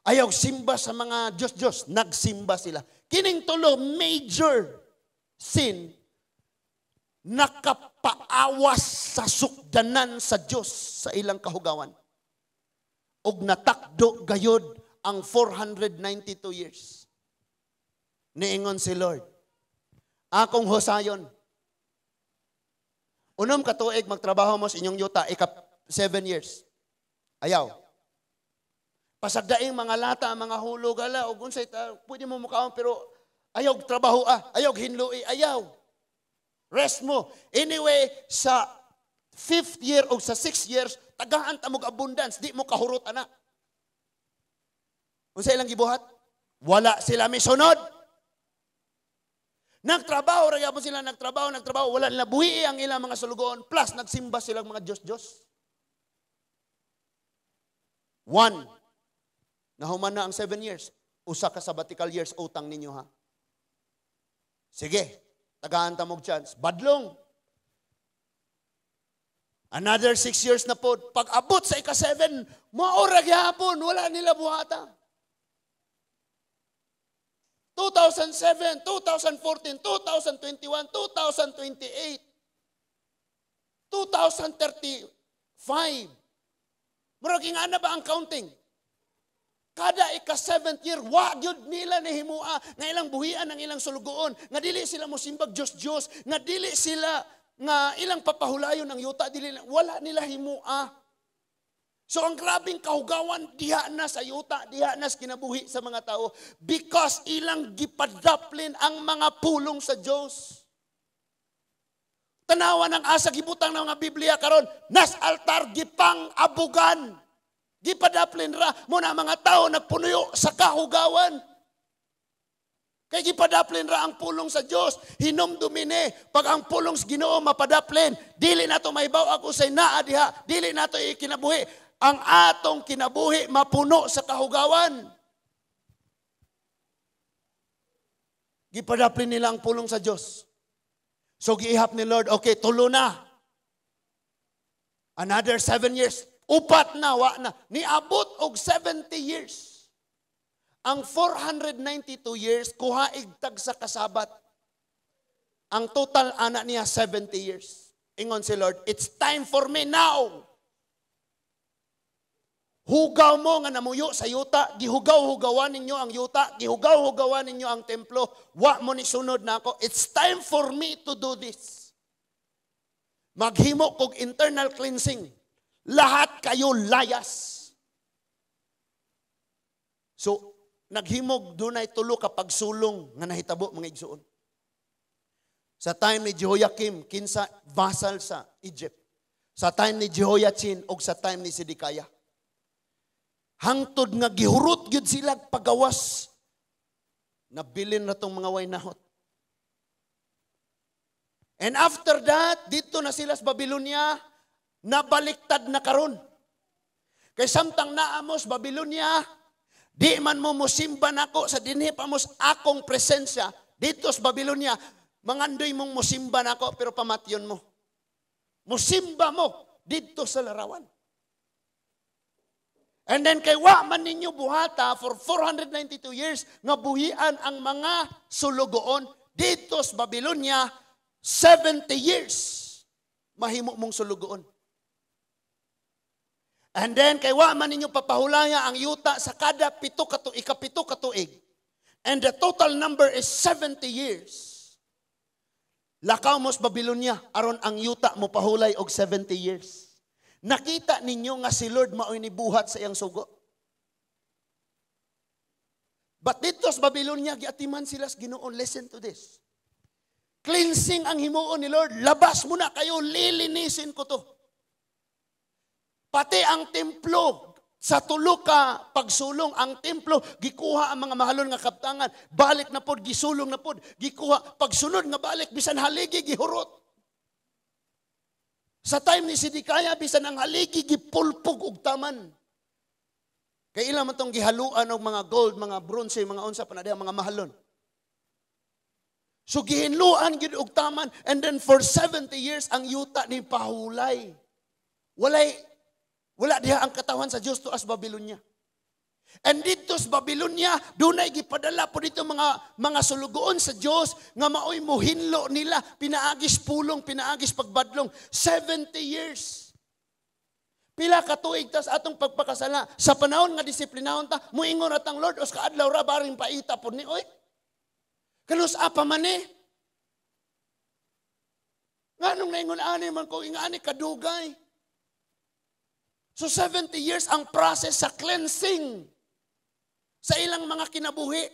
Ayaw simba sa mga Diyos-Diyos, nagsimba sila. Kining tulo, major sin, nakapaawas sa sukdanan sa Diyos sa ilang kahugawan. Og natakdo gayod ang 492 years. Niingon si Lord, akong husayon. 6 ka tuig magtrabaho mo sa inyong yuta, ika 7 years. Ayaw. Pasagdaing mga lata, mga hulog, ala, og unsay pwede mo mukaon, pero ayaw trabaho, ayaw hinlui, ayaw. Rest mo. Anyway, sa 5th year o sa 6 years, tagaan ta mog abundance, di mo kahurot ana. Unsa ilang gibuhat? Wala sila misunod. Nagtrabaho ra gyapon sila, nagtrabaho, nagtrabaho, wala nila buhi ang ilang mga sulugoon, plus nagsimba silang mga Diyos-Diyos. One, nahuman na ang 7 years, usa ka sabbatical years utang ninyo, ha. Sige, tagaan ta mog chance. Badlong. Another 6 years na po. Pag abot sa ika-7, mao ra gyapon, wala nila buhata. 2007, 2014, 2021, 2028, 2035. Murag ingana ba ang counting? Kada ika-seventh year, wa gyud nila nahimua nga ilang buhian ang ilang sulugoon, nga dili sila mosimbag Dios-Dios, nga dili sila nga ilang papahulayon ang yuta, dili, wala nila himua. So ang grabing kahugawan diha na sa yuta, diha na sa kinabuhi sa mga tao because ilang gipadaplin ang mga pulong sa Dios. Tanawa ng asa gibutang ng mga Biblia karon, nas altar gipang abugan. Gipadaplin ra mo na mga tao nagpunuyo sa kahugawan. Kay gipadaplin ra ang pulong sa Dios. Hinumdumi ni, pag ang pulong sa Ginoo mapadaplin, dili nato mahibaw ako say naa diha, dili nato ikinabuhi. Ang atong kinabuhi mapuno sa kahugawan. Gipadaplin nila ang pulong sa Dios. So giihap ni Lord, okay, tulo na. Another 7 years, upat na, wa na. Niabot og 70 years. Ang 492 years, kuhaig tag sa kasabat. Ang total ana niya, 70 years. Ingon si Lord, "It's time for me now. Hugaw mo nga namuyo sa yuta, gihugaw-hugawan ninyo ang yuta, gihugaw-hugawan ninyo ang templo, wa mo ni sunod na ako. It's time for me to do this. Maghimo kog internal cleansing. Lahat kayo layas." So, naghimog dunay tulo ka pagsulong nga nahitabo, mga igsuon. Sa time ni Jehoiakim, kinsa vassal sa Egypt. Sa time ni Jehoiachin og sa time ni Zedekiah. Hangtod nga gihurot gyud sila pagawas. Nabilin na tong mga way nahot. And after that, dito na sila sa Babylonia, nabaliktad na karon. Kay samtang naamos Babylonia, di man mo musimba nako sa dinhi pa mo akong presensya dito sa Babylonia, mangandoy mong musimba nako pero pamatyon mo. Musimba mo dito sa larawan. And then kay wa man ninyo buhata for 492 years nga buhian ang mga sulugoon dito sa Babylonia, 70 years mahimo mong sulugoon. And then kay wa man ninyo papahulaya ang yuta sa kada pito ka ikapito ka tuig. And the total number is 70 years. Lakaw mo sa Babylonia aron ang yuta mo pahulay og 70 years. Nakita ninyo nga si Lord mao'y nibuhat sa iyang sugo. But dito sa Babylonia, giatiman sila sa Ginoo. Listen to this. Cleansing ang himuon ni Lord. "Labas mo na kayo, lilinisin ko to." Pati ang templo, sa tulo ka pagsulong, ang templo, gikuha ang mga mahalon nga kabtangan. Balik na pod, gisulong na pod, gikuha. Pagsunod nga balik, bisan haligi, gihurot. Sa time ni Zedekiah, bisan ang haligi, gipulpog og taman. Kay ila man tong gihaluan og mga gold, mga bronze, mga unsa pa na diha, mga mahalon. So gihinluan gid og taman and then for 70 years ang yuta ni pahulay. Walay wala diha ang katawan sa Dios tuas Babylonia. And dito sa Babylonia, dunay gipadala po dito mga sulugoon sa Dios nga maoy muhinlo nila pinaagis pulong, pinaagis pagbadlong 70 years. Pila ka tuig tas atong pagpakasala sa panahon nga disiplinahon ta, muingon atang Lord, "Os kaadlaw ra baring paita pod ni oy. Kanus apa man ni?" Nganong naingon ani man ko ingani kadugay? So 70 years ang process sa cleansing sa ilang mga kinabuhi.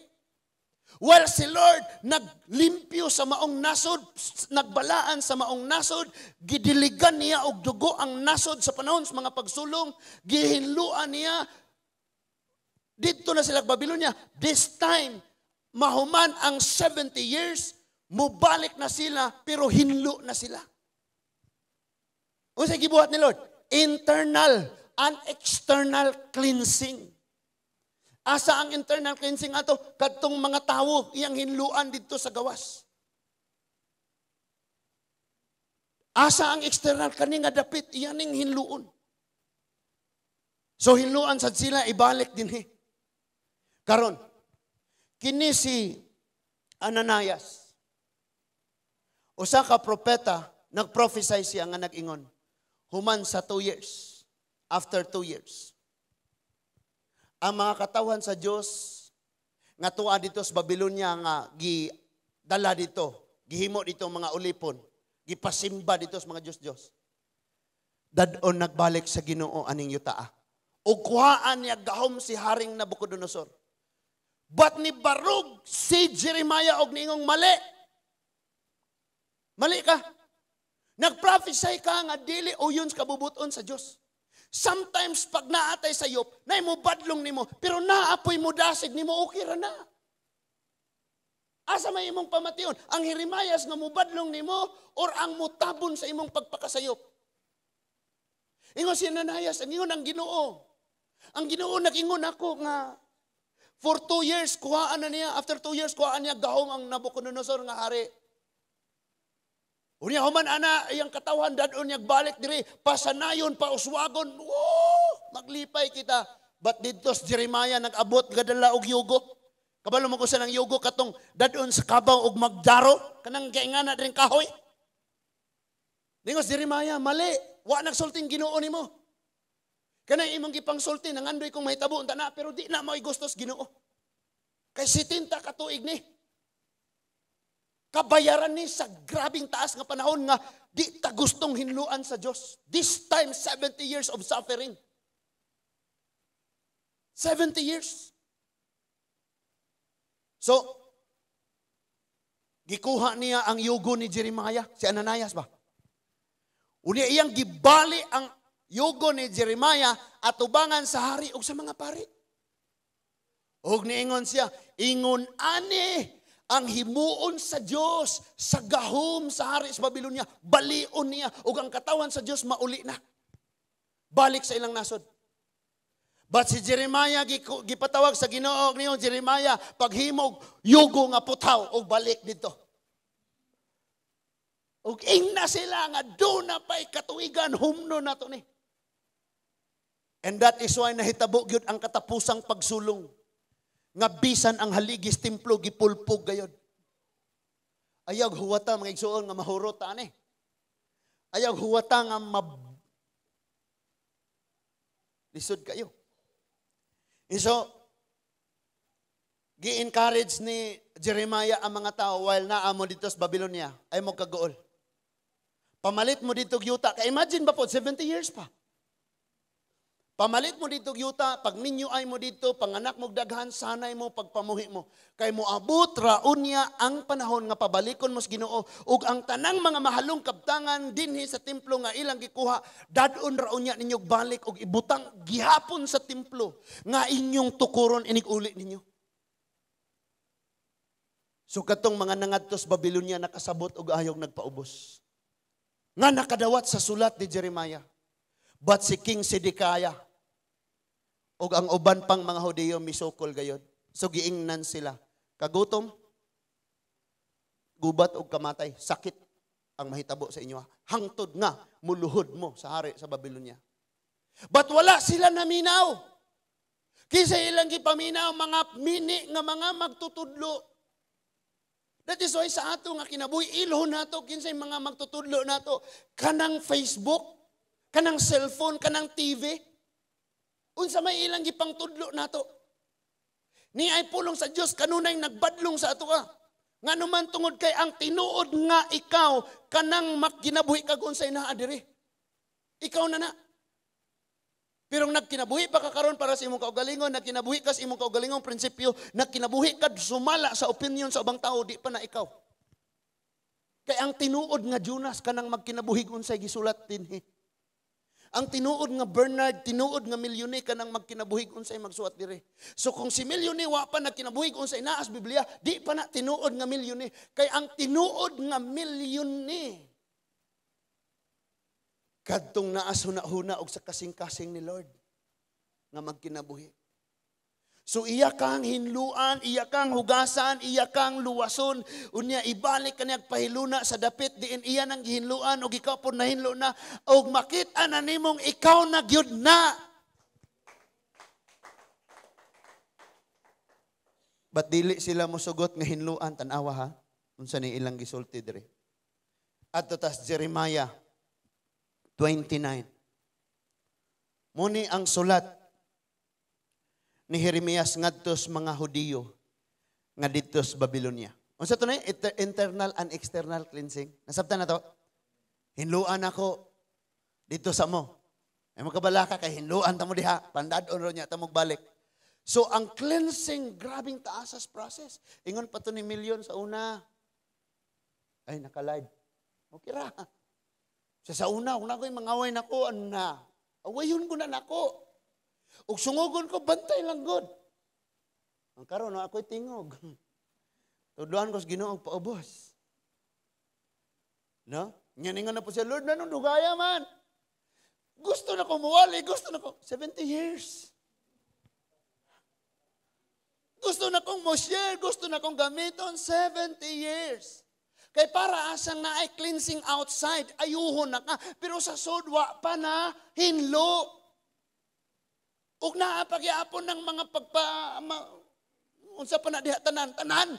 While si Lord naglimpyo sa maong nasod, nagbalaan sa maong nasod, gidiligan niya og dugo ang nasod sa panahon sa mga pagsulong, gihinluan niya. Dito na sila Babylonia. This time, mahuman ang 70 years, Mubalik na sila, pero hinlo na sila. Unsa gibuhat ni Lord? Internal and external cleansing. Asa ang internal cleansing ato? Kadtong mga tawo iyang hinluan didto sa gawas. Asa ang external kani nga dapit iya ning hinluon. So hinluan sad sila, ibalik dinhi. Karon kini si Ananias, usa ka propeta, nag-prophesy siya nga nag-ingon human sa 2 years, after 2 years, ang mga katawhan sa Dios nga tuwa dito sa Babylonia nga gidala dito, gihimo dito mga ulipon, gipasimba dito sa mga Diyos-Diyos, dadon nagbalik sa Ginoo aning yutaa. Ug kuhaan niya gahom si Haring Nabucodonosor. But ni barug si Jeremiah og niingong mali. Mali ka. Nag-prophesy ka nga dili uyon sa kabubuton sa Dios. Sometimes pag naatay sa yop, nay mo badlong nimo, pero naapoy mo dasig nimo, okay ra na. Asa may imong pamation? Ang Jeremias nga mubadlong nimo or ang mutabon sa imong pagpakasayop? Ingon si Ananias, ang ingon ang Ginoo. Ang Ginoo nag-ingon ako nga for 2 years kuhaan na niya, after 2 years kuhaan niya gahom ang Nabucodonosor nga hari. Unya human ana iyang katawhan dadon niya balik diri pasanayon pauswagon. Woo! Maglipay kita. But didto si Jeremiah nag-abot gadala og yugo. Kabalo mo ko sa nang yugo katong dadon sa kabaw og magdaro kanang gaingana diring kahoy. Ningon si Jeremiah, mali, wa nagsulting Ginoo nimo. Kanang imong gipangsulti nangandoy kung mahitabo unta na, pero di na mao'y gustos Ginoo. Kay 70 ka tuig ni. Kabayaran ni sa grabing taas nga panahon nga di ta gustong hinluan sa Dios. This time 70 years of suffering. 70 years. So, gikuha niya ang yugo ni Jeremiah, si Ananias ba? Unya iyang gibali ang yugo ni Jeremiah atubangan sa hari ug sa mga pari. Ug niingon siya, ingon ani ang himuon sa Dios sa gahom sa hari sa Babylonia, balion niya ug ang katawan sa Dios mauli na. Balik sa ilang nasod. But si Jeremiah gipatawag sa Ginoo niyo, Jeremiah, paghimog yugo nga putaw og balik didto. Ug ingna sila nga do na pa'y katuigan, humno na to ni. And that is why nahitabo gyud ang katapusang pagsulong nga bisan ang haligis templo gipulpog gayod. Ayaw huwata mga igsuon nga mahurot ta ani. Ayaw huwata nga lisod kayo. And so, gi-encourage ni Jeremiah ang mga tao while naa mo dito sa Babylonia, ay mo kagool. Pamalit mo dito yuta. Ka-imagine ba po, 70 years pa. Pamalit mo dito yuta, pag ninyo ay mo dito, panganak mo daghan, sanay mo, pagpamuhi mo. Kay mo abot raon niya ang panahon nga pabalikon mo sa Ginoo ug ang tanang mga mahalong kabtangan dinhi sa templo nga ilang gikuha, dadon raon niya ninyo balik ug ibutang gihapon sa templo nga inyong tukuron inig uli ninyo. So katong mga nangadto sa Babylonia nakasabot og ayog nagpaubos. Nga nakadawat sa sulat ni Jeremiah. But si King Zedekiah og ang uban pang mga Hudiyo misukol gayod. So giingnan sila. Kagutom, gubat og kamatay, sakit ang mahitabo sa inyo. Hangtod nga muluhod mo sa hari sa Babylonia. But wala sila naminaw. Kinsa ilang gipaminaw mga mini nga mga magtutudlo. That is why sa ato nga kinabuhi, ilhon nato kinsay mga magtutudlo nato. Kanang Facebook, kanang cellphone, kanang TV. Unsa may ilang gipangtudlo nato. Ni ay pulong sa Dios kanunay nagbadlong sa ato ka. Ngano man tungod kay ang tinuod nga ikaw kanang makginabuhi kag unsay naa diri. Ikaw na na. Pero nagkinabuhi pa ka karon para sa imong kaugalingon, nagkinabuhi ka sa imong kaugalingong prinsipyo, nagkinabuhi ka sumala sa opinion sa ubang tao, di pa na ikaw. Kay ang tinuod nga Jonas kanang magkinabuhi unsay gisulat dinhi. Ang tinuod nga Bernard, tinuod nga milyone kanang magkinabuhig unsay magsuwat dire. So kung si milyone wa pa nagkinabuhig unsay naa sa Biblia, di pa na tinuod nga milyone. Kay ang tinuod nga milyone kadtong naas huna-huna og sa kasing-kasing ni Lord nga magkinabuhi. So iya kang hinluan, iya kang hugasan, iya kang luwason, unya ibalik kaniya pahiluna sa dapit diin iya nang gihinluan og ikaw pod nahinlo na og makita na nimong ikaw na gyud na. But dili sila mosugot nga hinluan, tan-awa ha. Unsa ni ilang gisulti diri? Adto tas Jeremiah 29. Muni ang sulat ni Jeremias ngadto sa mga Hudiyo nga didto sa Babylonia. Unsa to na internal and external cleansing? Nasabtan na to? Hinluan ako dito sa mo. Ay magkabalaka kay hinluan ta mo diha, pandad-on ro niya ta mo balik. So ang cleansing, grabing taasas process. Ingon pa to ni Million sa una. Ay naka-live. Okay ra. Sa una, kung ako'y mangaway nako, ano na? Awayon ko na nako. Ug sungugon ko, bantay lang god. Ang karon no, ako'y tingog. Tudloan ko sa Ginoo paubos. No? Nganingon na po siya, Lord, nanong dugaya man. Gusto na ko muwali, gusto na ko. 70 years. Gusto na kong mo-share, gusto na kong gamiton, 70 years. Kay para asang naay cleansing outside, ayuhon na ka. Pero sa sudwa pa na hinlo. Ug naa pagyapon ng mga unsa pa na diha tanan, tanan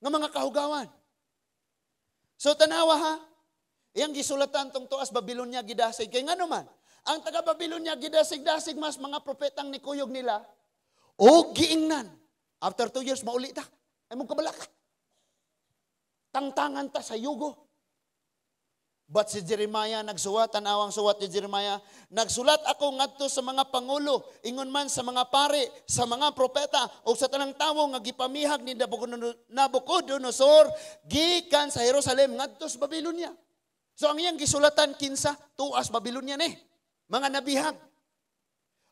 nga mga kahugawan. So tanawa ha, iyang gisulatan tong tuas Babylonia gidasig. Kay ngano man, ang taga Babylonia gidasig-dasig mas mga propetang nikuyog nila og giingnan. After 2 years mauli ta. Ay mong kabalaka. Tangtangan ta sa yugo. But si Jeremiah nagsuwat, tanawang suwat ni Jeremiah, nagsulat ako ngadto sa mga pangulo, ingon man sa mga pare, sa mga propeta, o sa tanang tawo nga gipamihag ni Nabucodonosor gikan sa Jerusalem ngadto sa Babylonia. So ang iyang gisulatan kinsa tuas Babylonia ni, mga nabihag.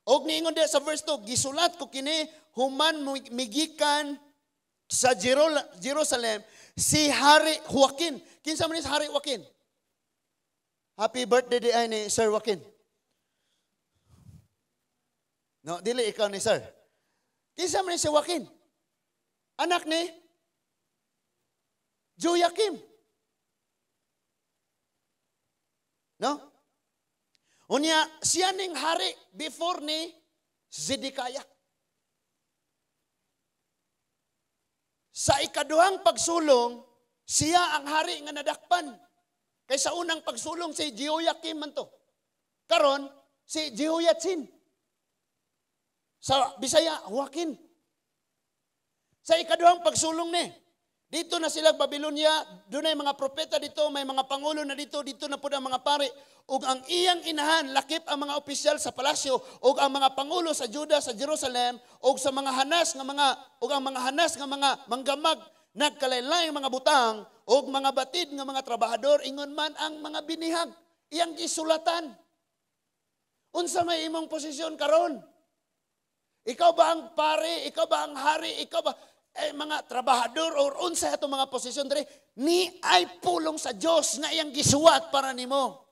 Og niingon diha sa verse 2, gisulat ko kini human migikan sa Jerusalem si Hari Joaquin. Kinsa man ni si Hari Joaquin? Happy birthday di ay ni Sir Joaquin. No, dili ikaw ni Sir. Kinsa man ni si Joaquin? Anak ni Joachim. No? Unya, siya ning hari before ni Zedekiah. Sa ikaduhang pagsulong, siya ang hari nga nadakpan. Kay sa unang pagsulong, si Jehoiakim man to. Karon, si Jehoiachin. Sa Bisaya, Joaquin. Sa ikaduhang pagsulong ni, dito na sila Babylonia, doon ay mga propeta dito, may mga pangulo na dito, dito na po ang mga pare. Ug ang iyang inahan, lakip ang mga opisyal sa palasyo, ug ang mga pangulo sa Juda, sa Jerusalem, ug sa mga hanas nga mga, ug ang mga hanas nga mga manggamag, nagkalaylay mga butang, ug mga batid nga mga trabahador, ingon man ang mga binihag, iyang gisulatan. Unsa may imong posisyon karon? Ikaw ba ang pare? Ikaw ba ang hari? Ikaw ba mga trabahador or unsa atong mga posisyon diri? Ni ay pulong sa Dios nga iyang gisuwat para nimo.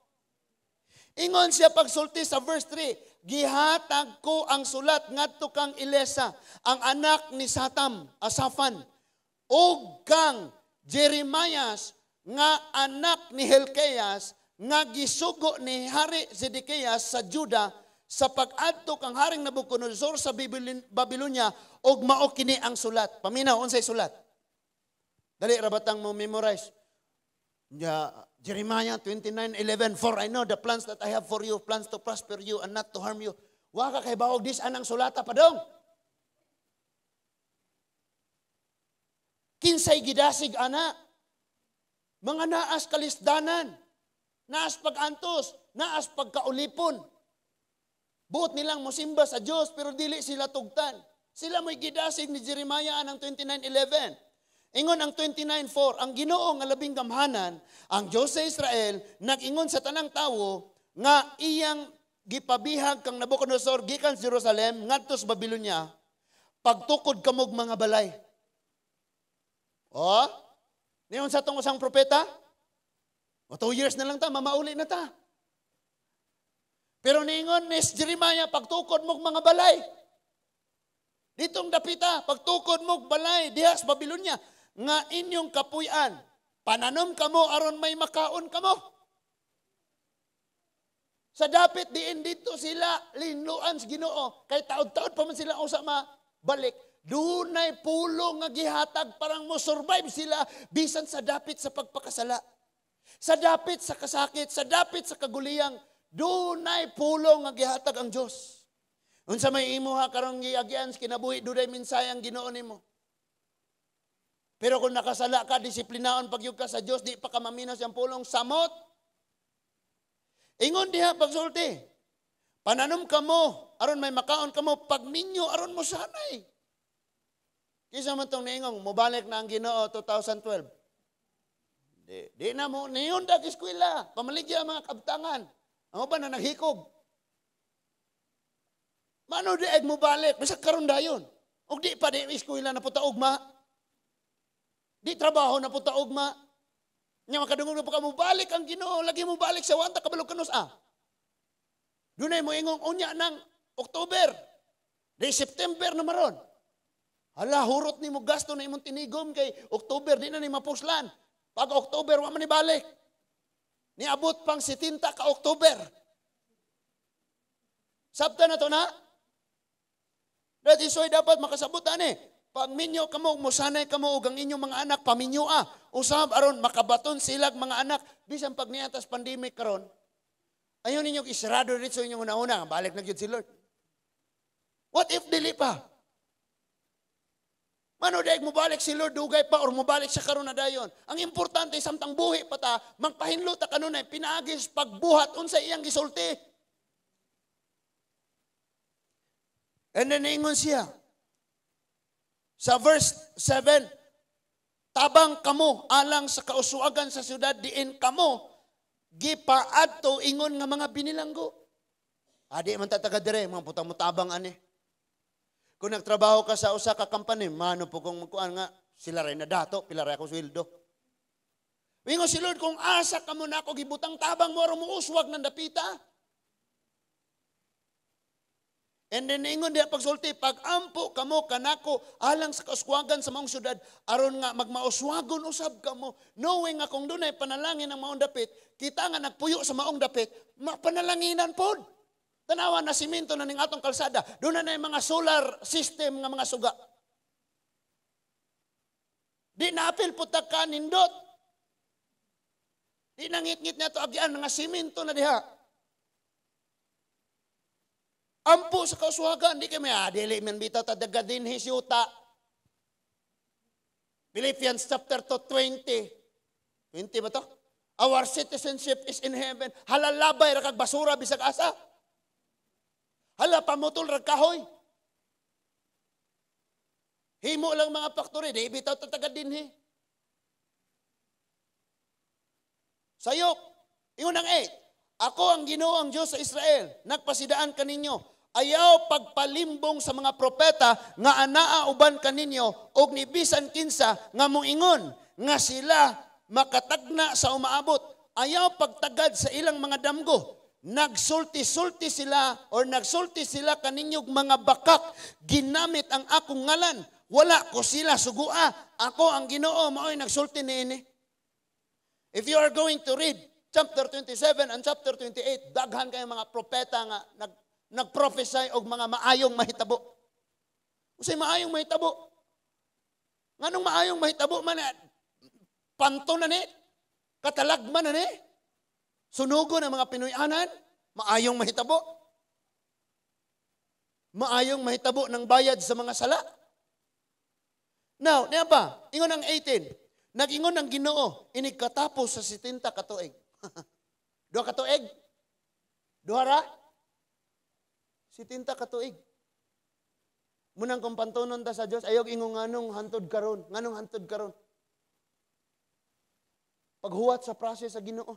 Ingon siya pagsulti sa verse 3, gihatag ko ang sulat ngadto kang Elesa, ang anak ni Satam, Asafan, ug kang Jeremias nga anak ni Helkeas nga gisugo ni Hari Zedekias sa Juda sa pag-adto kang Haring Nabucodonosor sa Babylonia og mao kini ang sulat. Paminaw unsay sulat? Dali ra batang mo memorize. Jeremiah 29:11, for I know the plans that I have for you, plans to prosper you and not to harm you. Wa ka kay baog dis anang sulata padong. Kinsay gidasig ana? Mga naas kalisdanan, naas pag-antos, naas pagkaulipon. Buot nilang mosimba sa Dios pero dili sila tugtan. Sila mo'y gidasig ni Jeremiah anang 29:11. Ingon ang 29:4, ang Ginoo nga labing gamhanan, ang Dios sa Israel, nag-ingon sa tanang tawo nga iyang gipabihag kang Nabucodonosor gikan sa Jerusalem ngadto sa Babylonia, pagtukod kamog mga balay. Oh, niyon sa tong usang propeta? O 2 years na lang ta, mamauli na ta. Pero niingon ni Jeremiah, pagtukod mo mga balay. Ditong dapita, pagtukod mo balay diha sa Babylonia, nga inyong kapuy-an, pananom kamo aron may makaon kamo. Sa dapit diin dito sila linluan sa Ginoo, kay taod-taod pa man sila usa mabalik. Dunay pulong nga gihatag parang mo survive sila bisan sa dapit sa pagpakasala. Sa dapit sa kasakit, sa dapit sa kaguliyang, dunay pulong nga gihatag ang Dios. Unsa may imuha karong giagyan sa kinabuhi, dunay mensahe ang Ginoo nimo. Pero kung nakasala ka, disiplinaon pagyud ka sa Dios, di pa ka maminos ang pulong, samot. Ingon diha pagsulti. Pananom kamo, aron may makaon kamo, pagminyo aron mo sanay. Kisa man tong niingong, mobalik na ang Ginoo 2012. Di na mo, niyon dag eskwela, pamaligya mga kabtangan. Ang uban na naghikog. Mano di eg mo balik, bisag karon dayon. Og di pa di eskwela na puta ugma. Di trabaho na puta ugma. Nya makadungog na pa ka mo balik ang Ginoo, lagi mo balik sa wanta kabalo kanus ah. Dunay mo ingong unya ng October. Di September na maron. Hala, hurot ni mo gasto na imong tinigom kay October di na ni mapuslan. Pag October wa man ni balik. Niabot pang 70 ka October. Sabta na to na? That is why dapat makasabot ani. Pagminyo kamo, musanay kamo ug ang inyong mga anak paminyo ah. Usab aron makabaton silag mga anak bisan pag niatas pandemic karon. Ayaw ninyo isarado dito sa inyong una-una, balik na gyud si Lord. What if dili pa? Mano daig mo balik si Lord dugay pa or mobalik siya karon na dayon. Ang importante samtang buhi pa ta, magpahinlo ta kanunay pinaagi sa pagbuhat unsa iyang gisulti. And then ingon siya sa verse 7, tabang kamo alang sa kauswagan sa syudad diin kamo gipaadto ingon nga mga binilanggo. Adi man ta taga dire, mga putang mo tabang ani. Kung nagtrabaho ka sa usa ka company, mano po kung magkuan nga sila rin na dato, pila ra ako sweldo. Wingon si Lord, kung asa ka mo na ako gibutang, tabang mo aron mo uswag ng dapita. And then ingon diha pagsulti, pag-ampo kamo kanako alang sa kauswagan sa maong syudad aron nga magmauswagon usab kamo, knowing nga kung dunay panalangin ang maong dapit, kita nga nagpuyo sa maong dapit, mapanalanginan pod. Tanawa na simento na ning atong kalsada, doon na mga solar system nga mga suga. Di na apil putak ka nindot. Di nangit-ngit na to agyan mga simento na diha. Ampo sa kauswagan, di kami, dili man bitaw tadaga dinhi siyuta. Philippians chapter 2, 20. 20 ba to? Our citizenship is in heaven. Halalabay ra kag basura bisag asa. Hala, pamutol ra kahoy. Himo lang mga factory, di bitaw tataga dinhi. Sayop, ingon ang 8. Ako ang Ginoo ang Dios sa Israel, nagpasidaan kaninyo. Ayaw pagpalimbong sa mga propeta nga anaa uban kaninyo og ni bisan kinsa nga moingon nga sila makatagna sa umaabot. Ayaw pagtagad sa ilang mga damgo. Nagsulti-sulti sila or nagsulti sila kaninyog mga bakak. Ginamit ang akong ngalan. Wala ko sila sugua. Ako ang Ginoo mao'y nagsulti niini. If you are going to read chapter 27 and chapter 28, daghan kayo mga propeta nga nag-prophesy og mga maayong mahitabo. Unsay maayong mahitabo? Nganong maayong mahitabo man, panto na ni, katalagman na ni, sunugo ng mga Pinoy-anan, maayong mahitabo. Maayong mahitabo ng bayad sa mga sala. Now, niya ba? Ingon ang 18. Nag-ingon ang Ginoo, inig katapos sa 70 katuig. 2 katuig? Duha ra? 70 katuig. Munang kung pantunon ta sa Dios, ayog ingon nganong hantod karon, nganong hantod karon. Paghuwat sa process sa Ginoo.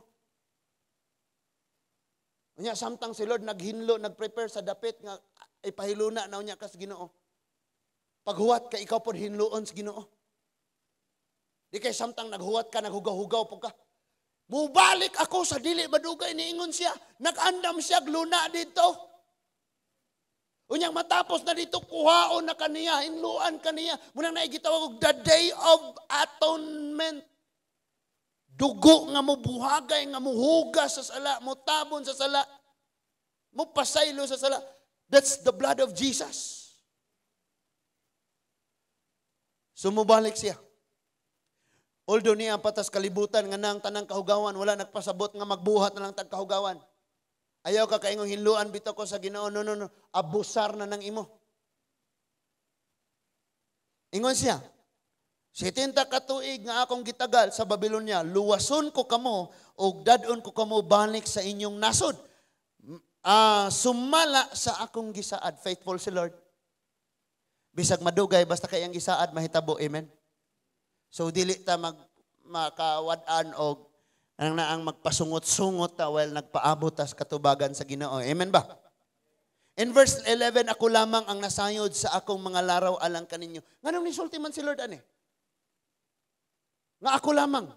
Unya samtang si Lord naghinlo, nagprepare sa dapit nga ipahiluna na unya kas Ginoo. Paghuwat ka, ikaw pod hinloon sa Ginoo. Di kay samtang naghuwat ka, naghugaw-hugaw po ka. "Mubalik ako sa dili madugay," niingon siya. Nag-andam siya luna dito. Unyang matapos na dito, kuhaon na kaniya, hinluan kaniya. Munang naigitawag og the Day of Atonement. Dugo nga mubuhagay, nga muhugas sa sala, mutabon sa sala, mupasaylo sa sala. That's the blood of Jesus. So mubalik siya. Although niya patas kalibutan nga nang tanang kahugawan, wala nagpasabot nga magbuhat na lang tag kahugawan. Ayaw ka kaingong hinluan bitaw ko sa Ginoo. No, no, no. Abusar na nang imo. Ingon siya, 70 ka tuig nga akong gitagal sa Babylonia, luwason ko kamo ug dad-on ko kamo balik sa inyong nasod. Sumala sa akong gisaad. Faithful si Lord. Bisag madugay, basta kay ang gisaad mahitabo. Amen. So dili ta mag makawad-an og anang naang magpasungot-sungot ta while nagpaabot tas katubagan sa Ginoo. Amen ba? In verse 11, "Ako lamang ang nasayod sa akong mga laraw alang kaninyo." Nganong nisulti man si Lord ani? Nga ako lamang.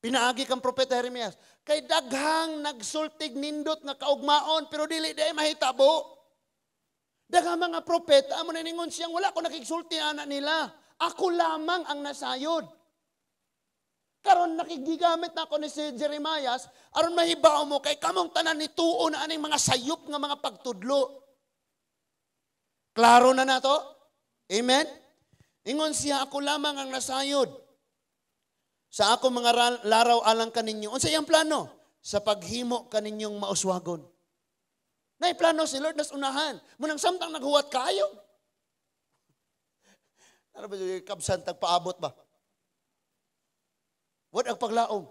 Pinaagi kang Propeta Jeremias. Kay daghang nagsultig nindot nga kaugmaon pero dili di ay mahitabo. Daghang mga propeta amo na ningon siyang wala ko nakigsulti ana nila. Ako lamang ang nasayod. Karon nakigigamit na ako ni si Jeremias aron mahibaw mo kay kamong tanan ni tuo na aning mga sayop nga mga pagtudlo. Klaro na nato? Amen? Ingon siya, "Ako lamang ang nasayod sa ako mga laraw alang kaninyo." Unsa iyang plano? Sa paghimo kaninyong mauswagon. Nay plano si Lord nas unahan. Munang samtang naghuwat kayo. Ano ba yung kabsan tagpaabot ba? What ang paglaom?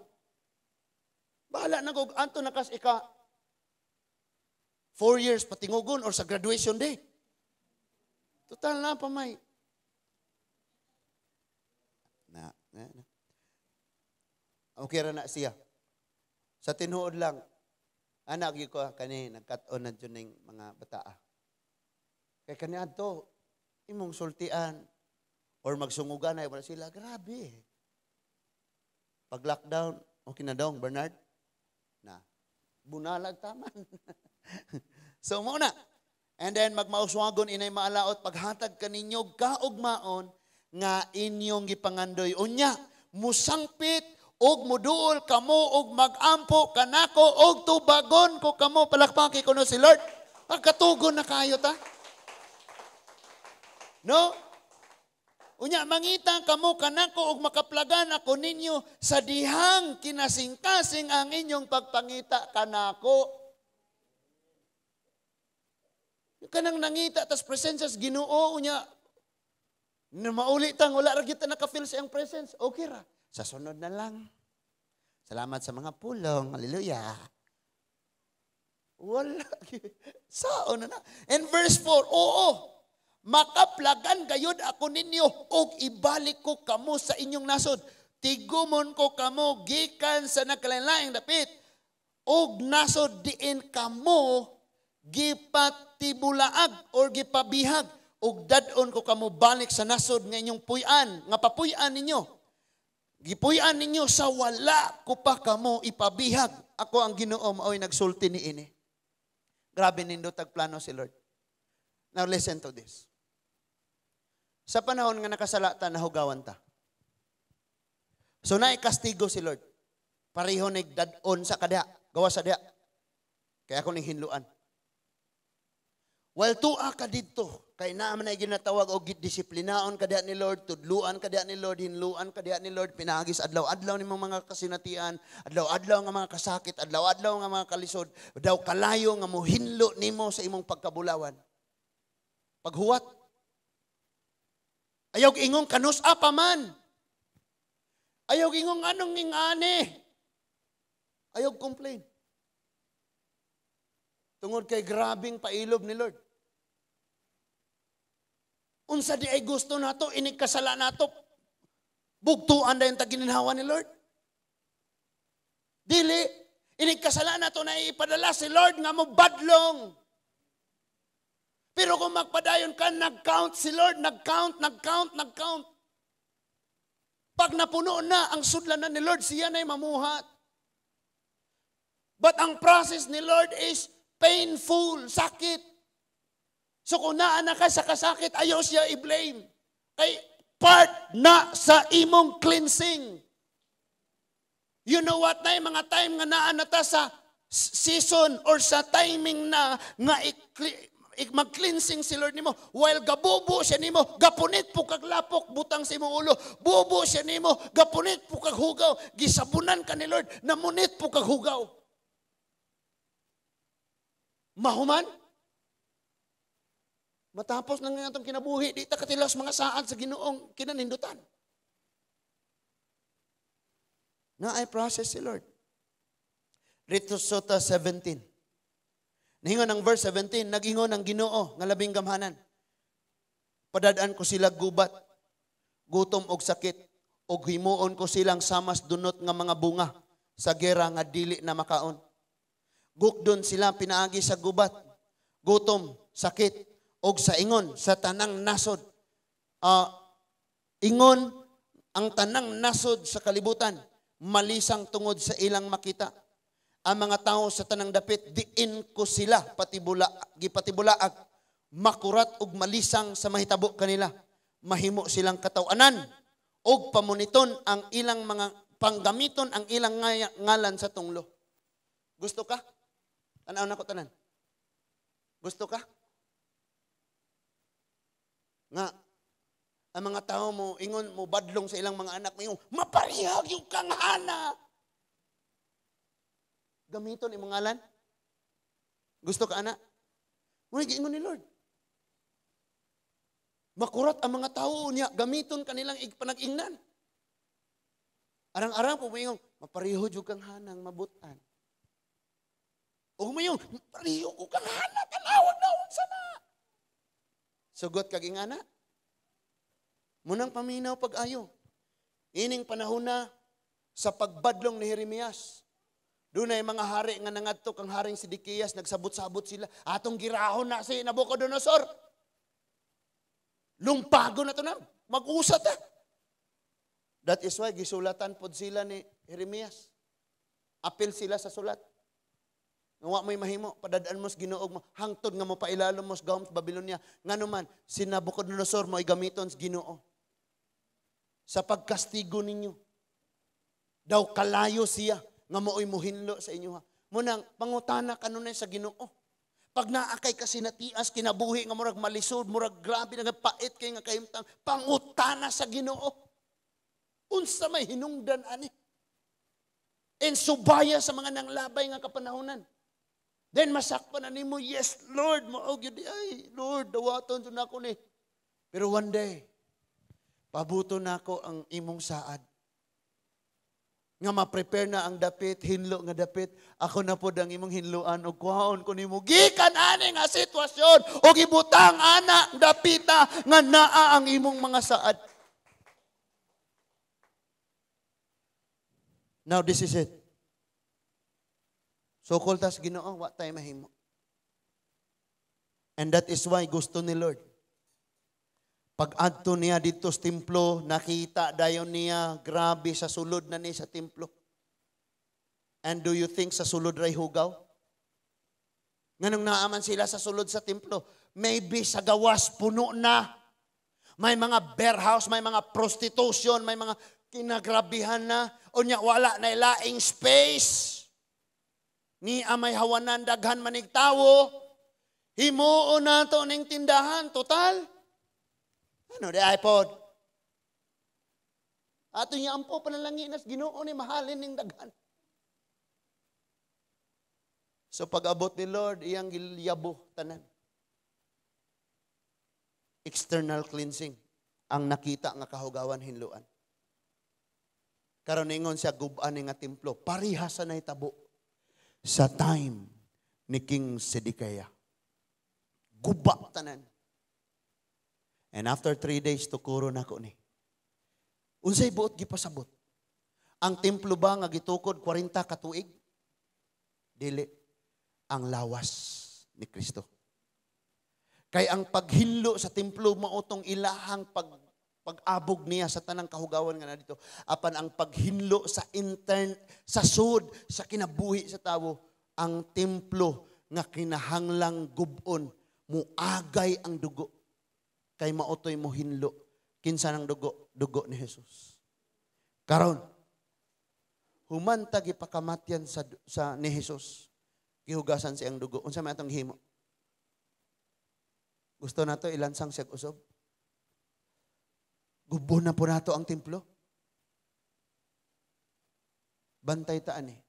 Bahala na kog anto na kas ika 4 years patingugon or sa graduation day. Total na pa may. Na, na, na. Okay ra na siya. Sa tinuod lang, anak gyud ko kani nagkat-on na jud ning mga bataa. Kay kani adto imong sultian or magsungugan ay wala sila, grabe. Pag lockdown, okay na dong, Bernard? Na. Bunalag taman. So mo na. And then magmauswagon inay maalaot paghatag kaninyo kaugmaon nga inyong gipangandoy. Unya, musangpit og muduol kamo og magampo kanako og tubagon ko kamo. Palakpaki kuno si Lord. Pagkatugon na kayo ta. No? Unya mangita kamo kanako og makaplagan ako ninyo sa dihang kinasingkasing ang inyong pagpangita kanako. Kanang nangita tas presensya sa Ginoo, unya na mauli tang wala ra gyud ta naka-feel sa iyang presence. Okay ra. Sa sunod na lang. Salamat sa mga pulong. Hallelujah. Wala. Sao na na. In verse 4, oo, makaplagan gayud ako ninyo og ibalik ko kamo sa inyong nasod. Tigumon ko kamo gikan sa nagkalain-laing dapit og nasod diin kamo gipatibulaag or gipabihag og dad-on ko kamo balik sa nasod nga inyong puy-an, nga papuy-an ninyo. Gipuy-an ninyo sa wala ko pa kamo ipabihag. Ako ang Ginoo mao'y nagsulti niini. Grabe nindot ag plano si Lord. Now listen to this. Sa panahon nga nakasala ta, nahugawan ta. So naikastigo si Lord. Pareho nig dad-on sa kadya, gawa sa diya. Kaya ako ning hinluan. While tuwa ka didto, kay naa man ay ginatawag og disiplinaon ka diha ni Lord, tudluan ka diha ni Lord, hinluan ka diha ni Lord, pinaagi sa adlaw-adlaw nimong mga kasinatian, adlaw-adlaw nga mga kasakit, adlaw-adlaw nga mga kalisod, daw kalayo nga mohinlo nimo sa imong pagkabulawan. Paghuwat. Ayaw ingong kanus-a pa man. Ayaw ingong anong ingani. Ayaw complain. Tungod kay grabing pailob ni Lord. Unsa di ay gusto nato, inig kasala nato, bugtuan dayon ta gininhawa ni Lord. Dili. Inig kasala na to na ipadala si Lord nga mo badlong. Pero kung magpadayon ka, nag-count si Lord, nag-count, nag-count, nag-count. Pag napuno na ang sudlan na ni Lord, siya na'y mamuhat. But ang process ni Lord is painful, sakit. So kung naa na ka sa kasakit, ayaw siya i-blame. Kay part na sa imong cleansing. You know what na mga time nga naa na ta sa season or sa timing na nga mag-cleansing si Lord nimo while gabubo siya nimo, gapunit po kag lapok butang sa imong ulo, bubo siya nimo, gapunit po kag hugaw, gisabunan ka ni Lord, namunit po kag hugaw. Mahuman matapos nang atong kinabuhi, di ta katilas mga saad sa Ginoong kinanindutan na ay process si Lord. Rito Sota 17. Niingon ang verse 17, nag-ingon ang Ginoo nga labing gamhanan. Padadaan ko sila gubat, gutom og sakit, og himuon ko silang samas dunot nga mga bunga sa gera nga dili na makaon. Gukdon sila pinaagi sa gubat, gutom, sakit, og sa ingon sa tanang nasod. Ingon ang tanang nasod sa kalibutan, malisang tungod sa ilang makita. Ang mga tao sa tanang dapit, diin ko sila patibula, gipatibulaag, makurat og malisang sa mahitabo kanila. Mahimo silang katawanan og pamuniton ang ilang mga panggamiton ang ilang ngalan sa tunglo. Gusto ka? Tanaw na ko tanan. Gusto ka? Nga ang mga tao mo ingon mo badlong sa ilang mga anak mo, maparihag yung kang hana. Gamiton imong ngalan? Gusto ka, ana? Muna giingon ni Lord. Makurat ang mga tao niya, gamiton kanilang panag-ingnan. Arang-arang po moingon, mapareho jud kang hanang mabutan. O mayon, pareho ko kang hana, tanawag naon sana. Sugot kag ingana. Munang paminaw pag-ayo. Ining panahon na sa pagbadlong ni Jeremias. Doon ay mga hari nga nangadto kang haring Sidikiyas, nagsabot-sabot sila. Atong girahon na si Nabucodonosor. Lumpago na to na. Mag-usat ta. That is why gisulatan pod sila ni Jeremias. Apil sila sa sulat. Nga wa mo'y mahimo, padadaan mo sa Ginoo mo, hangtod nga mo pailalom mo sa gahom sa Babylonia. Ngano man, si Nabucodonosor mo'y gamiton sa Ginoo sa pagkastigo ninyo. Daw kalayo siya nga mooy muhinlo sa inyo. Ha. Munang pangutana kanunay sa Ginoo. Pag naa kay kasinatias kinabuhi nga murag malisod, murag grabe nga pait kay nga kahimtang, pangutana sa Ginoo. Unsa may hinungdan ani? And subaya sa mga nanglabay nga kapanahonan. Then masakpan na nimo, yes Lord, mao gyud ay Lord, dawaton jud nako ni. Pero one day, pabuto nako ang imong saad. Nga ma-prepare na ang dapit, hinlo nga dapit, ako na pod ang imong hinloan og kuhaon ko nimo gikan ani nga sitwasyon og ibutang ana dapita nga naa ang imong mga saad. Now this is it. Sukol tas Ginoo, wa tay mahimo. And that is why gusto ni Lord. Pag adto niya dito sa templo, nakita dayon niya, grabe sa sulod na ni sa templo. And do you think sa sulod ray hugaw? Nganong naaman sila sa sulod sa templo? Maybe sa gawas puno na. May mga bear house, may mga prostitution, may mga kinagrabihan na. O niya, wala na ilaing space. Ni may hawanan, daghan manig tawo. Himuon na to ning tindahan, total. Ano di iPod? Ato niya ampo panalangin nas Ginoo ni mahalin ning daghan. So pag-abot ni Lord, iyang gilyabo tanan. External cleansing ang nakita nga kahugawan hinluan. Karon ingon siya guban ni nga templo, pareha sa nahitabo sa time ni King Zedekiah. Guba tanan. And after 3 days, tukuro na ko ni. Unsay buot gipasabot? Ang templo ba nga gitukod 40 ka tuig? Dili, ang lawas ni Kristo. Kay ang paghinlo sa templo mao tong ilahang pag-abog niya sa tanang kahugawan nga na dito. Apan ang paghinlo sa intern, sa sud, sa kinabuhi sa tawo, ang templo nga kinahanglang gubon, muagay ang dugo. Kay mao toy mo hinlo. Kinsa nang dugo? Dugo ni Jesus. Karon, human ta gipakamatyan sa ni Jesus, gihugasan siyang dugo. Unsa may atong himo? Gusto nato ilansang siya usob? Gubon na po nato ang templo. Bantay taan eh.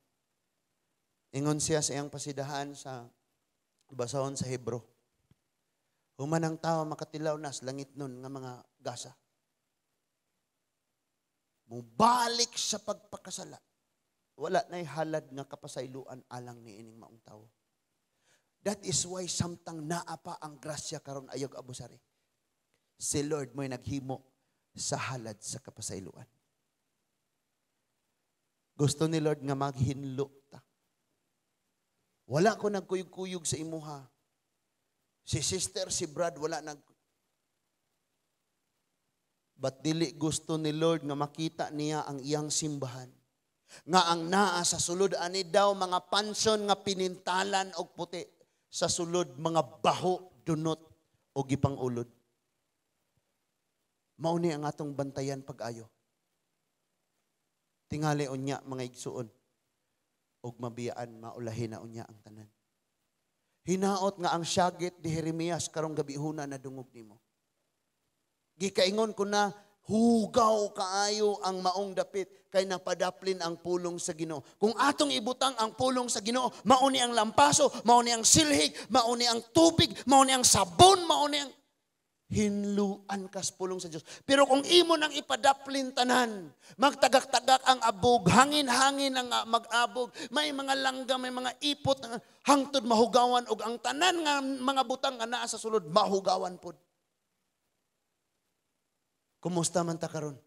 Ingon siya sa iyang pasidahan sa basahon sa Hebro. Human ang tao makatilaw nas langit nun nga mga gasa. Mubalik sa pagpakasala. Wala na'y halad nga kapasayloan alang ni ining maong tao. That is why samtang naa pa ang grasya karon, ayog abusari. Si Lord mo'y naghimo sa halad sa kapasayloan. Gusto ni Lord nga maghinlo ta. Wala ko nagkuyog-kuyog sa imuha. Si sister, si Brad, wala nag. But dili gusto ni Lord nga makita niya ang iyang simbahan nga ang naa sa sulod ani daw mga pansyon nga pinintalan og puti. Sa sulod mga baho, dunot o gipang-ulod. Mao ni ang atong bantayan pag-ayo. Tingali unya, mga igsuon, ug mabiyaan, maulahin na unya ang tanan. Hinaot nga ang syagit ni Jeremias karong gabihuna na dungog nimo. Gikaingon ko na hugaw kaayo ang maong dapit kay napadaplin ang pulong sa Ginoo. Kung atong ibutang ang pulong sa Ginoo, mao ni ang lampaso, mao ni ang silhig, mao ni ang tubig, mao ni ang sabon, mao ni ang hinluan kas pulong sa Dios. Pero kung imo nang ipadaplin tanan, magtagak-tagak ang abog, hangin-hangin ang mag-abog, may mga langga, may mga ipot, hangtod mahugawan og ang tanan nga mga butang nga naa sa sulod mahugawan pod. Kumusta man ta karon?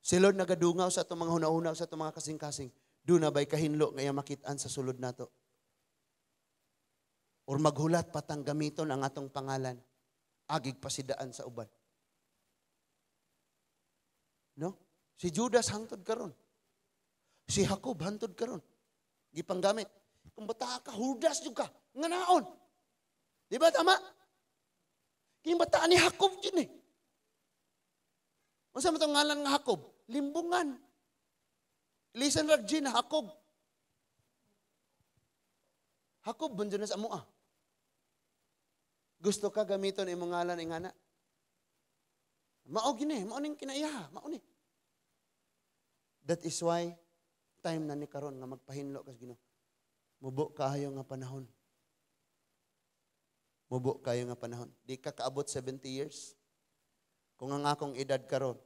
Si Lord nagadungaw sa atong mga huna-huna, sa atong mga kasing-kasing. Duna ba'y kahinlo nga iyang makit-an sa sulod nato? Or maghulat patang gamiton ang atong pangalan, agig pasidaan sa uban. No? Si Judas hangtod karon. Si Jacob hangtod karon. Gipanggamit. Kung bata ka, Judas jud ka. Nga naon. Di ba tama? Kung bata ni Jacob jud eh. Unsa man tong ngalan nga Jacob? Limbungan. Listen rag Gina, Jacob. Jacob, bunjo na sa amoa. Gusto ka gamiton imong ngalan ingana? Mao gini, mao ning kinaiyaha, mao ni. That is why time na ni karon nga magpahinlo kas Ginoo. Mubo kaayo nga panahon. Mubo kaayo nga panahon. Di ka kaabot 70 years. Kung ang akong edad karon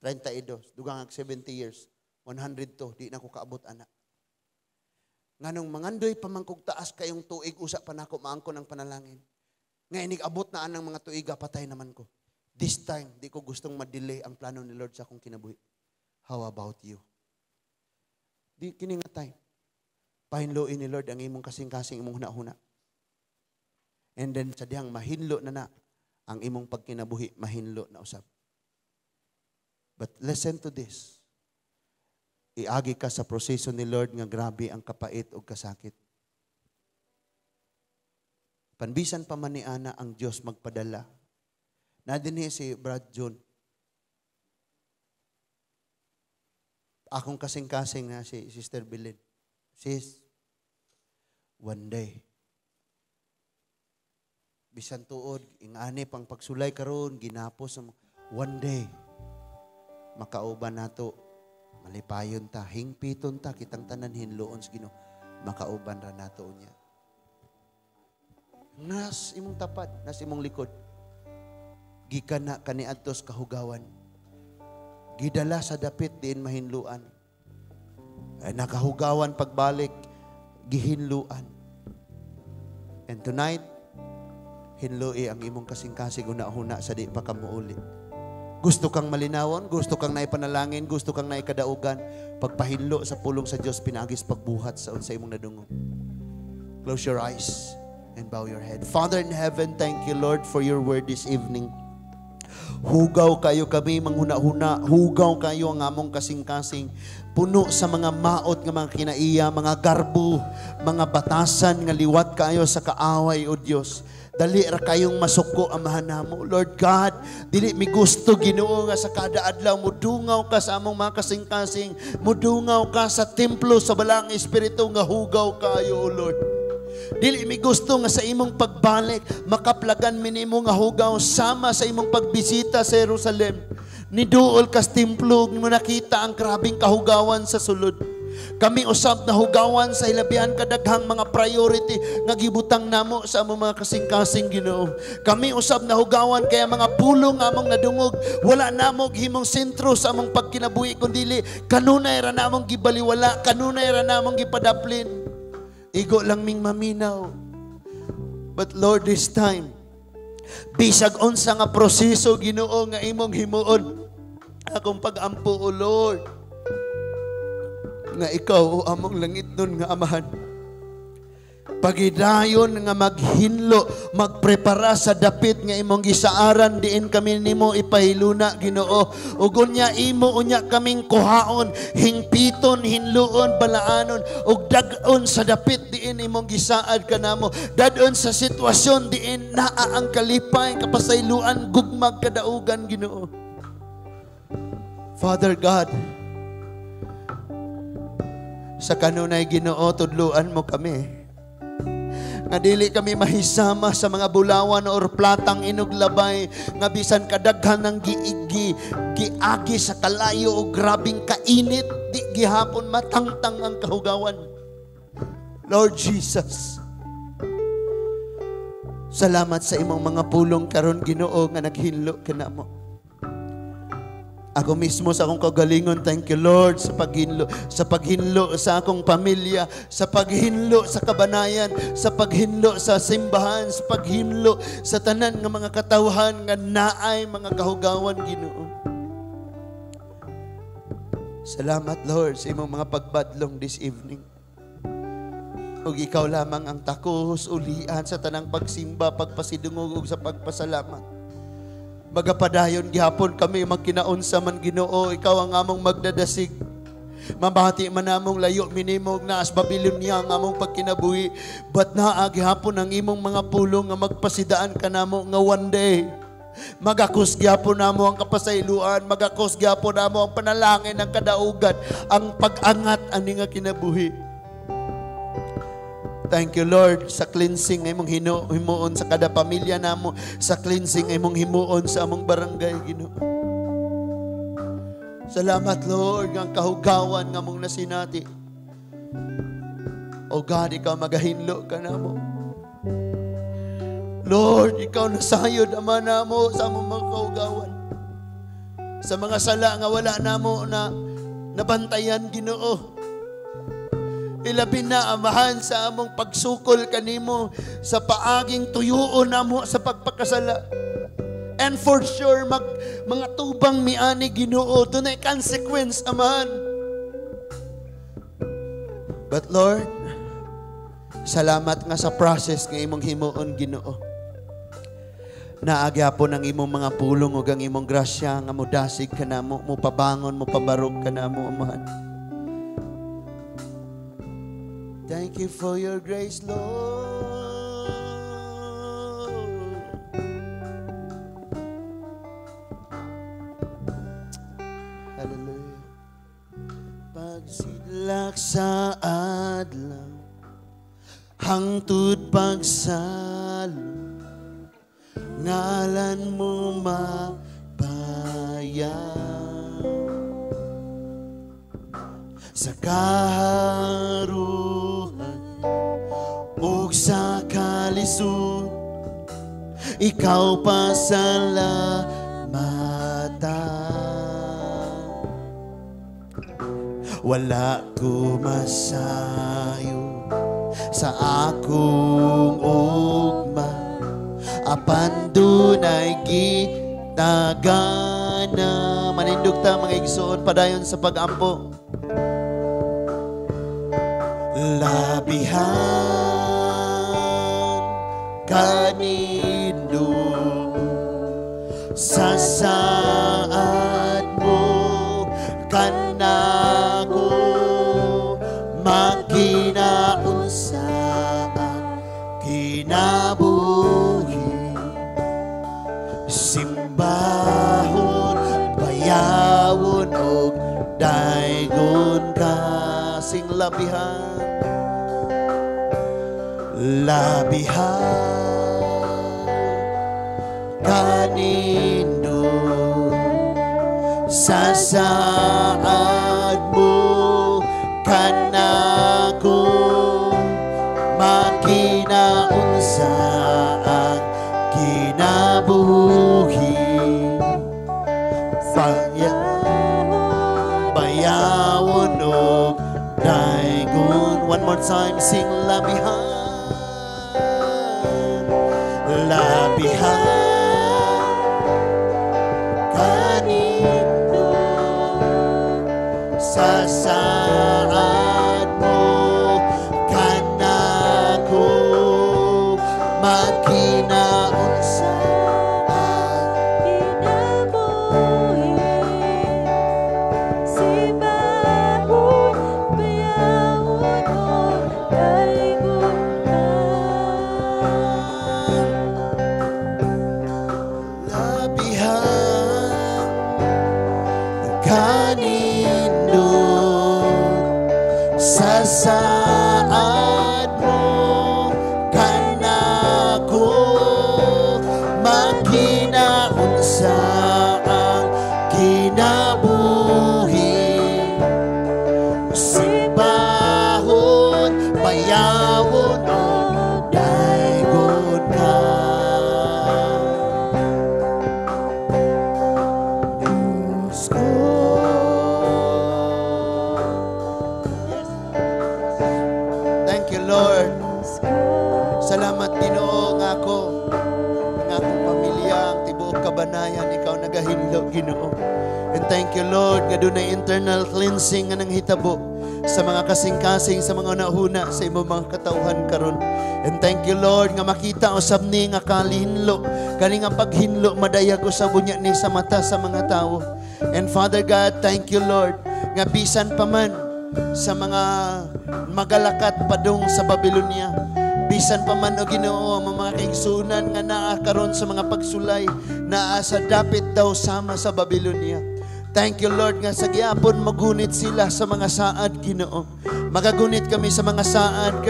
32, dugang ag 70 years, 102, di na ko kaabot ana. Nganong mangandoy pamangkog taas kayong tuig, usa pa nako maangkon ang panalangin. Nga inig abot na anang mga tuiga, patay naman ko. This time, di ko gustong ma-delay ang plano ni Lord sa akong kinabuhi. How about you? Di kini nga time. Pahinloin ni Lord ang imong kasing-kasing, imong huna-huna. And then sa dihang mahinlo na na, ang imong pagkinabuhi, mahinlo na usab. But listen to this. Iagi ka sa proseso ni Lord nga grabe ang kapait o kasakit. Panbisan pa man ni ana ang Dios magpadala. Na dinhi si Brad John. Akong kasing-kasing na si Sister Bilin. Sis, one day, bisan tuod, ingani pang pagsulay karon, ginapos, one day, makauban nato, malipayon ta, hingpiton ta, kitang tanan hinloon sa Ginoo, makauban ra nato niya. Nas imong tapad, nas imong likod. Gikan na kaniadtos kahugawan. Gidala sa dapit diin mahinluan. Ay nakahugawan pagbalik, gihinluan. And tonight, hinlui ang imong kasing-kasing una-una sa di pa ka muuli. Gusto kang malinawon, gusto kang naipanalangin, gusto kang naikadaugan, pagpahinlo sa pulong sa Dios pinaagis pagbuhat sa unsa imong nadungog. Close your eyes and bow your head. Father in heaven, thank you, Lord, for your word this evening. Hugaw kayo kami manghuna-huna, hugaw kayo ang among kasing-kasing, puno sa mga maot nga mga kinaiya, mga garbo, mga batasan nga liwat kayo sa kaaway, O Dios. Dali ra kayong masuko, Amahan namo. Lord God, dili mi gusto, Ginoo, nga sa kada adlaw mudungaw ka sa among mga kasing-kasing, mudungaw ka sa templo sa Balaang Espiritu nga hugaw kayo, O Lord. Dili mi gusto nga sa imong pagbalik makaplagan mi nimo nga hugaw sama sa imong pagbisita sa Jerusalem. Niduol kas templo, mo nakita ang grabing kahugawan sa sulod. Kami usab na hugawan sa hilabihan kadaghang mga priority nga gibutang namo sa among mga kasing-kasing, Ginoo. Kami usab na hugawan kaya mga pulong among nadungog wala namo himong sentro sa among pagkinabuhi kundili kanunay ra namong gibaliwala, kanunay ra namong gipadaplin. Igo lang ming maminaw. But Lord, this time, bisag unsa nga proseso, Ginoo, nga imong himuon, akong pag-ampo, O Lord, nga ikaw, o among langit nun nga Amahan, pagidayon nga maghinlo, magprepara sa dapit nga imong gisaaran, diin kami nimo ipahiluna, Ginoo. Ug unya imo unya kaming kuhaon, hingpiton, hinluon, balaanon, ug dag-on sa dapit diin imong gisaad kanamo, dad-on sa sitwasyon diin naa ang kalipay, kapasayloan, gugmag, kadaugan, Ginoo. Father God, sa kanunay, Ginoo, tudluan mo kami nga dili kami mahisama sa mga bulawan or platang inuglabay nga bisan kadaghan ng giigi giagi sa kalayo o grabing kainit, di gihapon matangtang ang kahugawan. Lord Jesus, salamat sa imong mga pulong karon, Ginoo, nga naghinlo kanamo. Ako mismo sa akong kagalingon, thank you, Lord, sa paghinlo sa akong pamilya, sa paghinlo sa kabanayan, sa paghinlo sa simbahan, sa paghinlo sa tanan nga mga katawhan nga naay mga kahugawan, Ginoo. Salamat, Lord, sa imong mga pagbadlong this evening. Ug ikaw lamang ang takos ulian sa tanang pagsimba, pagpasidungog ug sa pagpasalamat. Magapadayon gihapon kami magkinaunsa man, Ginoo, ikaw ang among magdadasig. Mabati man namong layo minimog na as Babylonia ang among pagkinabuhi, but naa gihapon ang imong mga pulong nga magpasidaan kanamo nga one day magakos gyapon namo ang kapasayloan, magakos gyapon namo ang panalangin ng kadaugan, ang pag-angat ani nga kinabuhi. Thank you, Lord, sa cleansing nga imong himuon sa kada pamilya namo, sa cleansing nga imong himuon sa among barangay, Ginoo. Salamat, Lord, nga ang kahugawan nga among nasinati. O God, ikaw magahinlo ka namo. Lord, ikaw nasayod, Ama namo, sa among mga kahugawan. Sa mga sala nga wala namo na nabantayan, Ginoo. Ilabi na, Amahan, sa among pagsukol kanimo sa paaging tuyuon namo sa pagpakasala. And for sure, mga tubang miani, Ginoo, dunay consequence, Amahan. But Lord, salamat nga sa process nga imong himuon, Ginoo. Naa gyapon ang imong mga pulong ug ang imong grasya nga modasig kanamo, mopabangon, mopabarog kanamo, Amahan. Thank you for your grace, Lord. Hallelujah. Pagsidlak sa adlaw, hangtod pagsalo, ngalan mo mapayag. Sa kaharuhan ug sa kalisod, ikaw pasalamatan. Wala ko masayo sa akong ugma, apan dunay gitagana. Manindog ta, mga igsoon, padayon sa pag-ampo. Labihan Kanindot sa saad mo kanako, makinaunsa ang kinabuhi, simbahon, bayawon og daygon ka. Sing labihan, labihan kanindot sa saad mo kanako, makinaunsa ang kinabuhi, bayawon og daygon. One more time, sing labihan, labihan kanindot sa saad mo kanako, makinaunsa ang
kinabuhi, simbahon, bayawon og daygon ka.
Labihan kanindot sa saad mo kanako, makinaunsa ang kinabuhi, simbahon, bayawon og daygon ka. Diyos ko. Yes. Thank you, Lord. Salamat, Ginoo, nga ako, ang akong pamilya, ang tibuok kabanayan, ikaw nagahinlo, Ginoo. And thank you, Lord, nga dunay internal cleansing nga nanghitabo sa mga kasing-kasing, sa mga nahuna sa imong mga katawhan karon. And thank you, Lord, nga makita usab ni nga kalinlo, kani nga paghinlo madayag usab unya ni sa mata sa mga tawo. And Father God, thank you, Lord, nga bisan pa man sa mga magalakat padung sa Babylonia, bisan pa man o Ginoo ang mga kaigsunan nga naa karon sa mga pagsulay, naa sa dapit daw sama sa Babylonia. Thank you, Lord, nga sa giapon magunit sila sa mga saad, Ginoo. Magagunit kami sa mga saad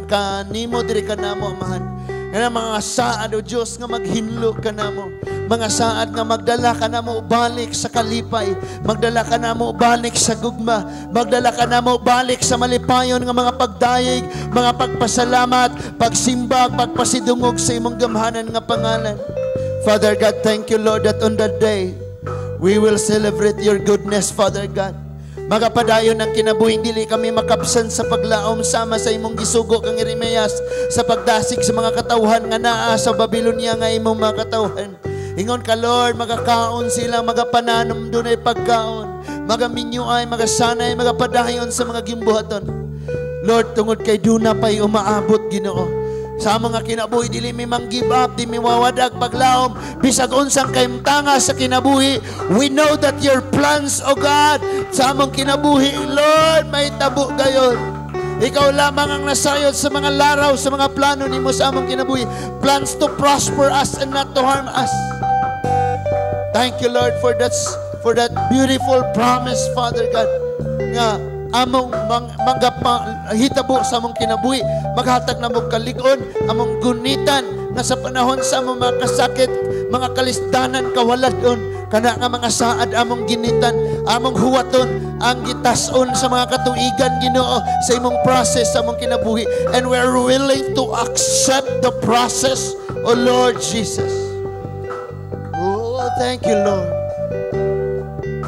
kanimo diri kanamo, Amahan. Nga mga saad o Dios nga maghinlo kanamo. Mga saad nga magdala kanamo balik sa kalipay, magdala kanamo balik sa gugma, magdala kanamo balik sa malipayon nga mga pagdayeg, mga pagpasalamat, pagsimbag, pagpasidungog sa imong gamhanan nga pangalan. Father God, thank you, Lord, that on that day we will celebrate your goodness, Father God. Magapadayon ang kinabuhing dili kami makabsan sa paglaom sama sa imong gisugo kang Jeremias sa pagdasig sa mga katawhan nga naa sa Babylonia nga imong mga katawhan. Ingon ka, Lord, magakaon sila, magapananom dunay pagkaon, magaminyo ay, magasanay, magapadayon sa mga gimbuhaton. Lord, tungod kay duna pa'y umaabot, Ginoo. Sa mga kinabuhi, dili mi mang give up, di mi wawadag paglaom, bisag unsang kahimtanga sa kinabuhi, we know that your plans, O God, sa among kinabuhi, Lord, may tabo gayon. Ikaw lamang ang nasayod sa mga laraw, sa mga plano nimo sa among kinabuhi. Plans to prosper us and not to harm us. Thank you, Lord, for that beautiful promise, Father God, nga among manggapa, hitabo sa among kinabuhi, maghatag na mong kalig-on, among gunitan, nga sa panahon sa among mga kasakit, mga kalisdanan, kawaladon, kana nga mga saad among ginitan, among huwaton, ang gitason sa mga katuigan, Ginoo, sa imong process sa among kinabuhi. And we're willing to accept the process, O Lord Jesus. Oh, thank you, Lord.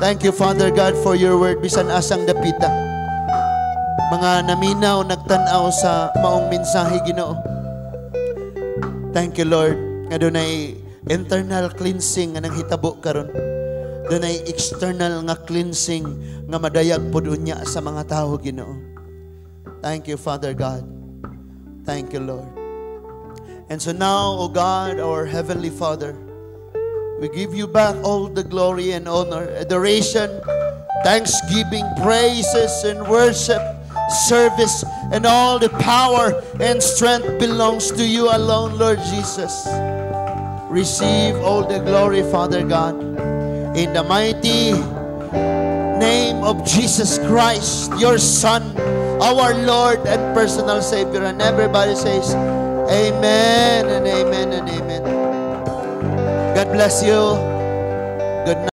Thank you, Father God, for your word. Bisan asang dapita, mga naminaw, nagtanaw sa maong mensahe, Ginoo. Thank you, Lord, nga dunay internal cleansing nga nanghitabo karon. Dunay external nga cleansing nga madayag pod unya sa mga tawo, Ginoo. Thank you, Father God. Thank you, Lord. And so now, O God, our Heavenly Father, we give you back all the glory and honor, adoration, thanksgiving, praises, and worship, service, and all the power and strength belongs to you alone, Lord Jesus. Receive all the glory, Father God, in the mighty name of Jesus Christ, your Son, our Lord and personal Savior. And everybody says, "Amen and amen and amen." God bless you. Good night.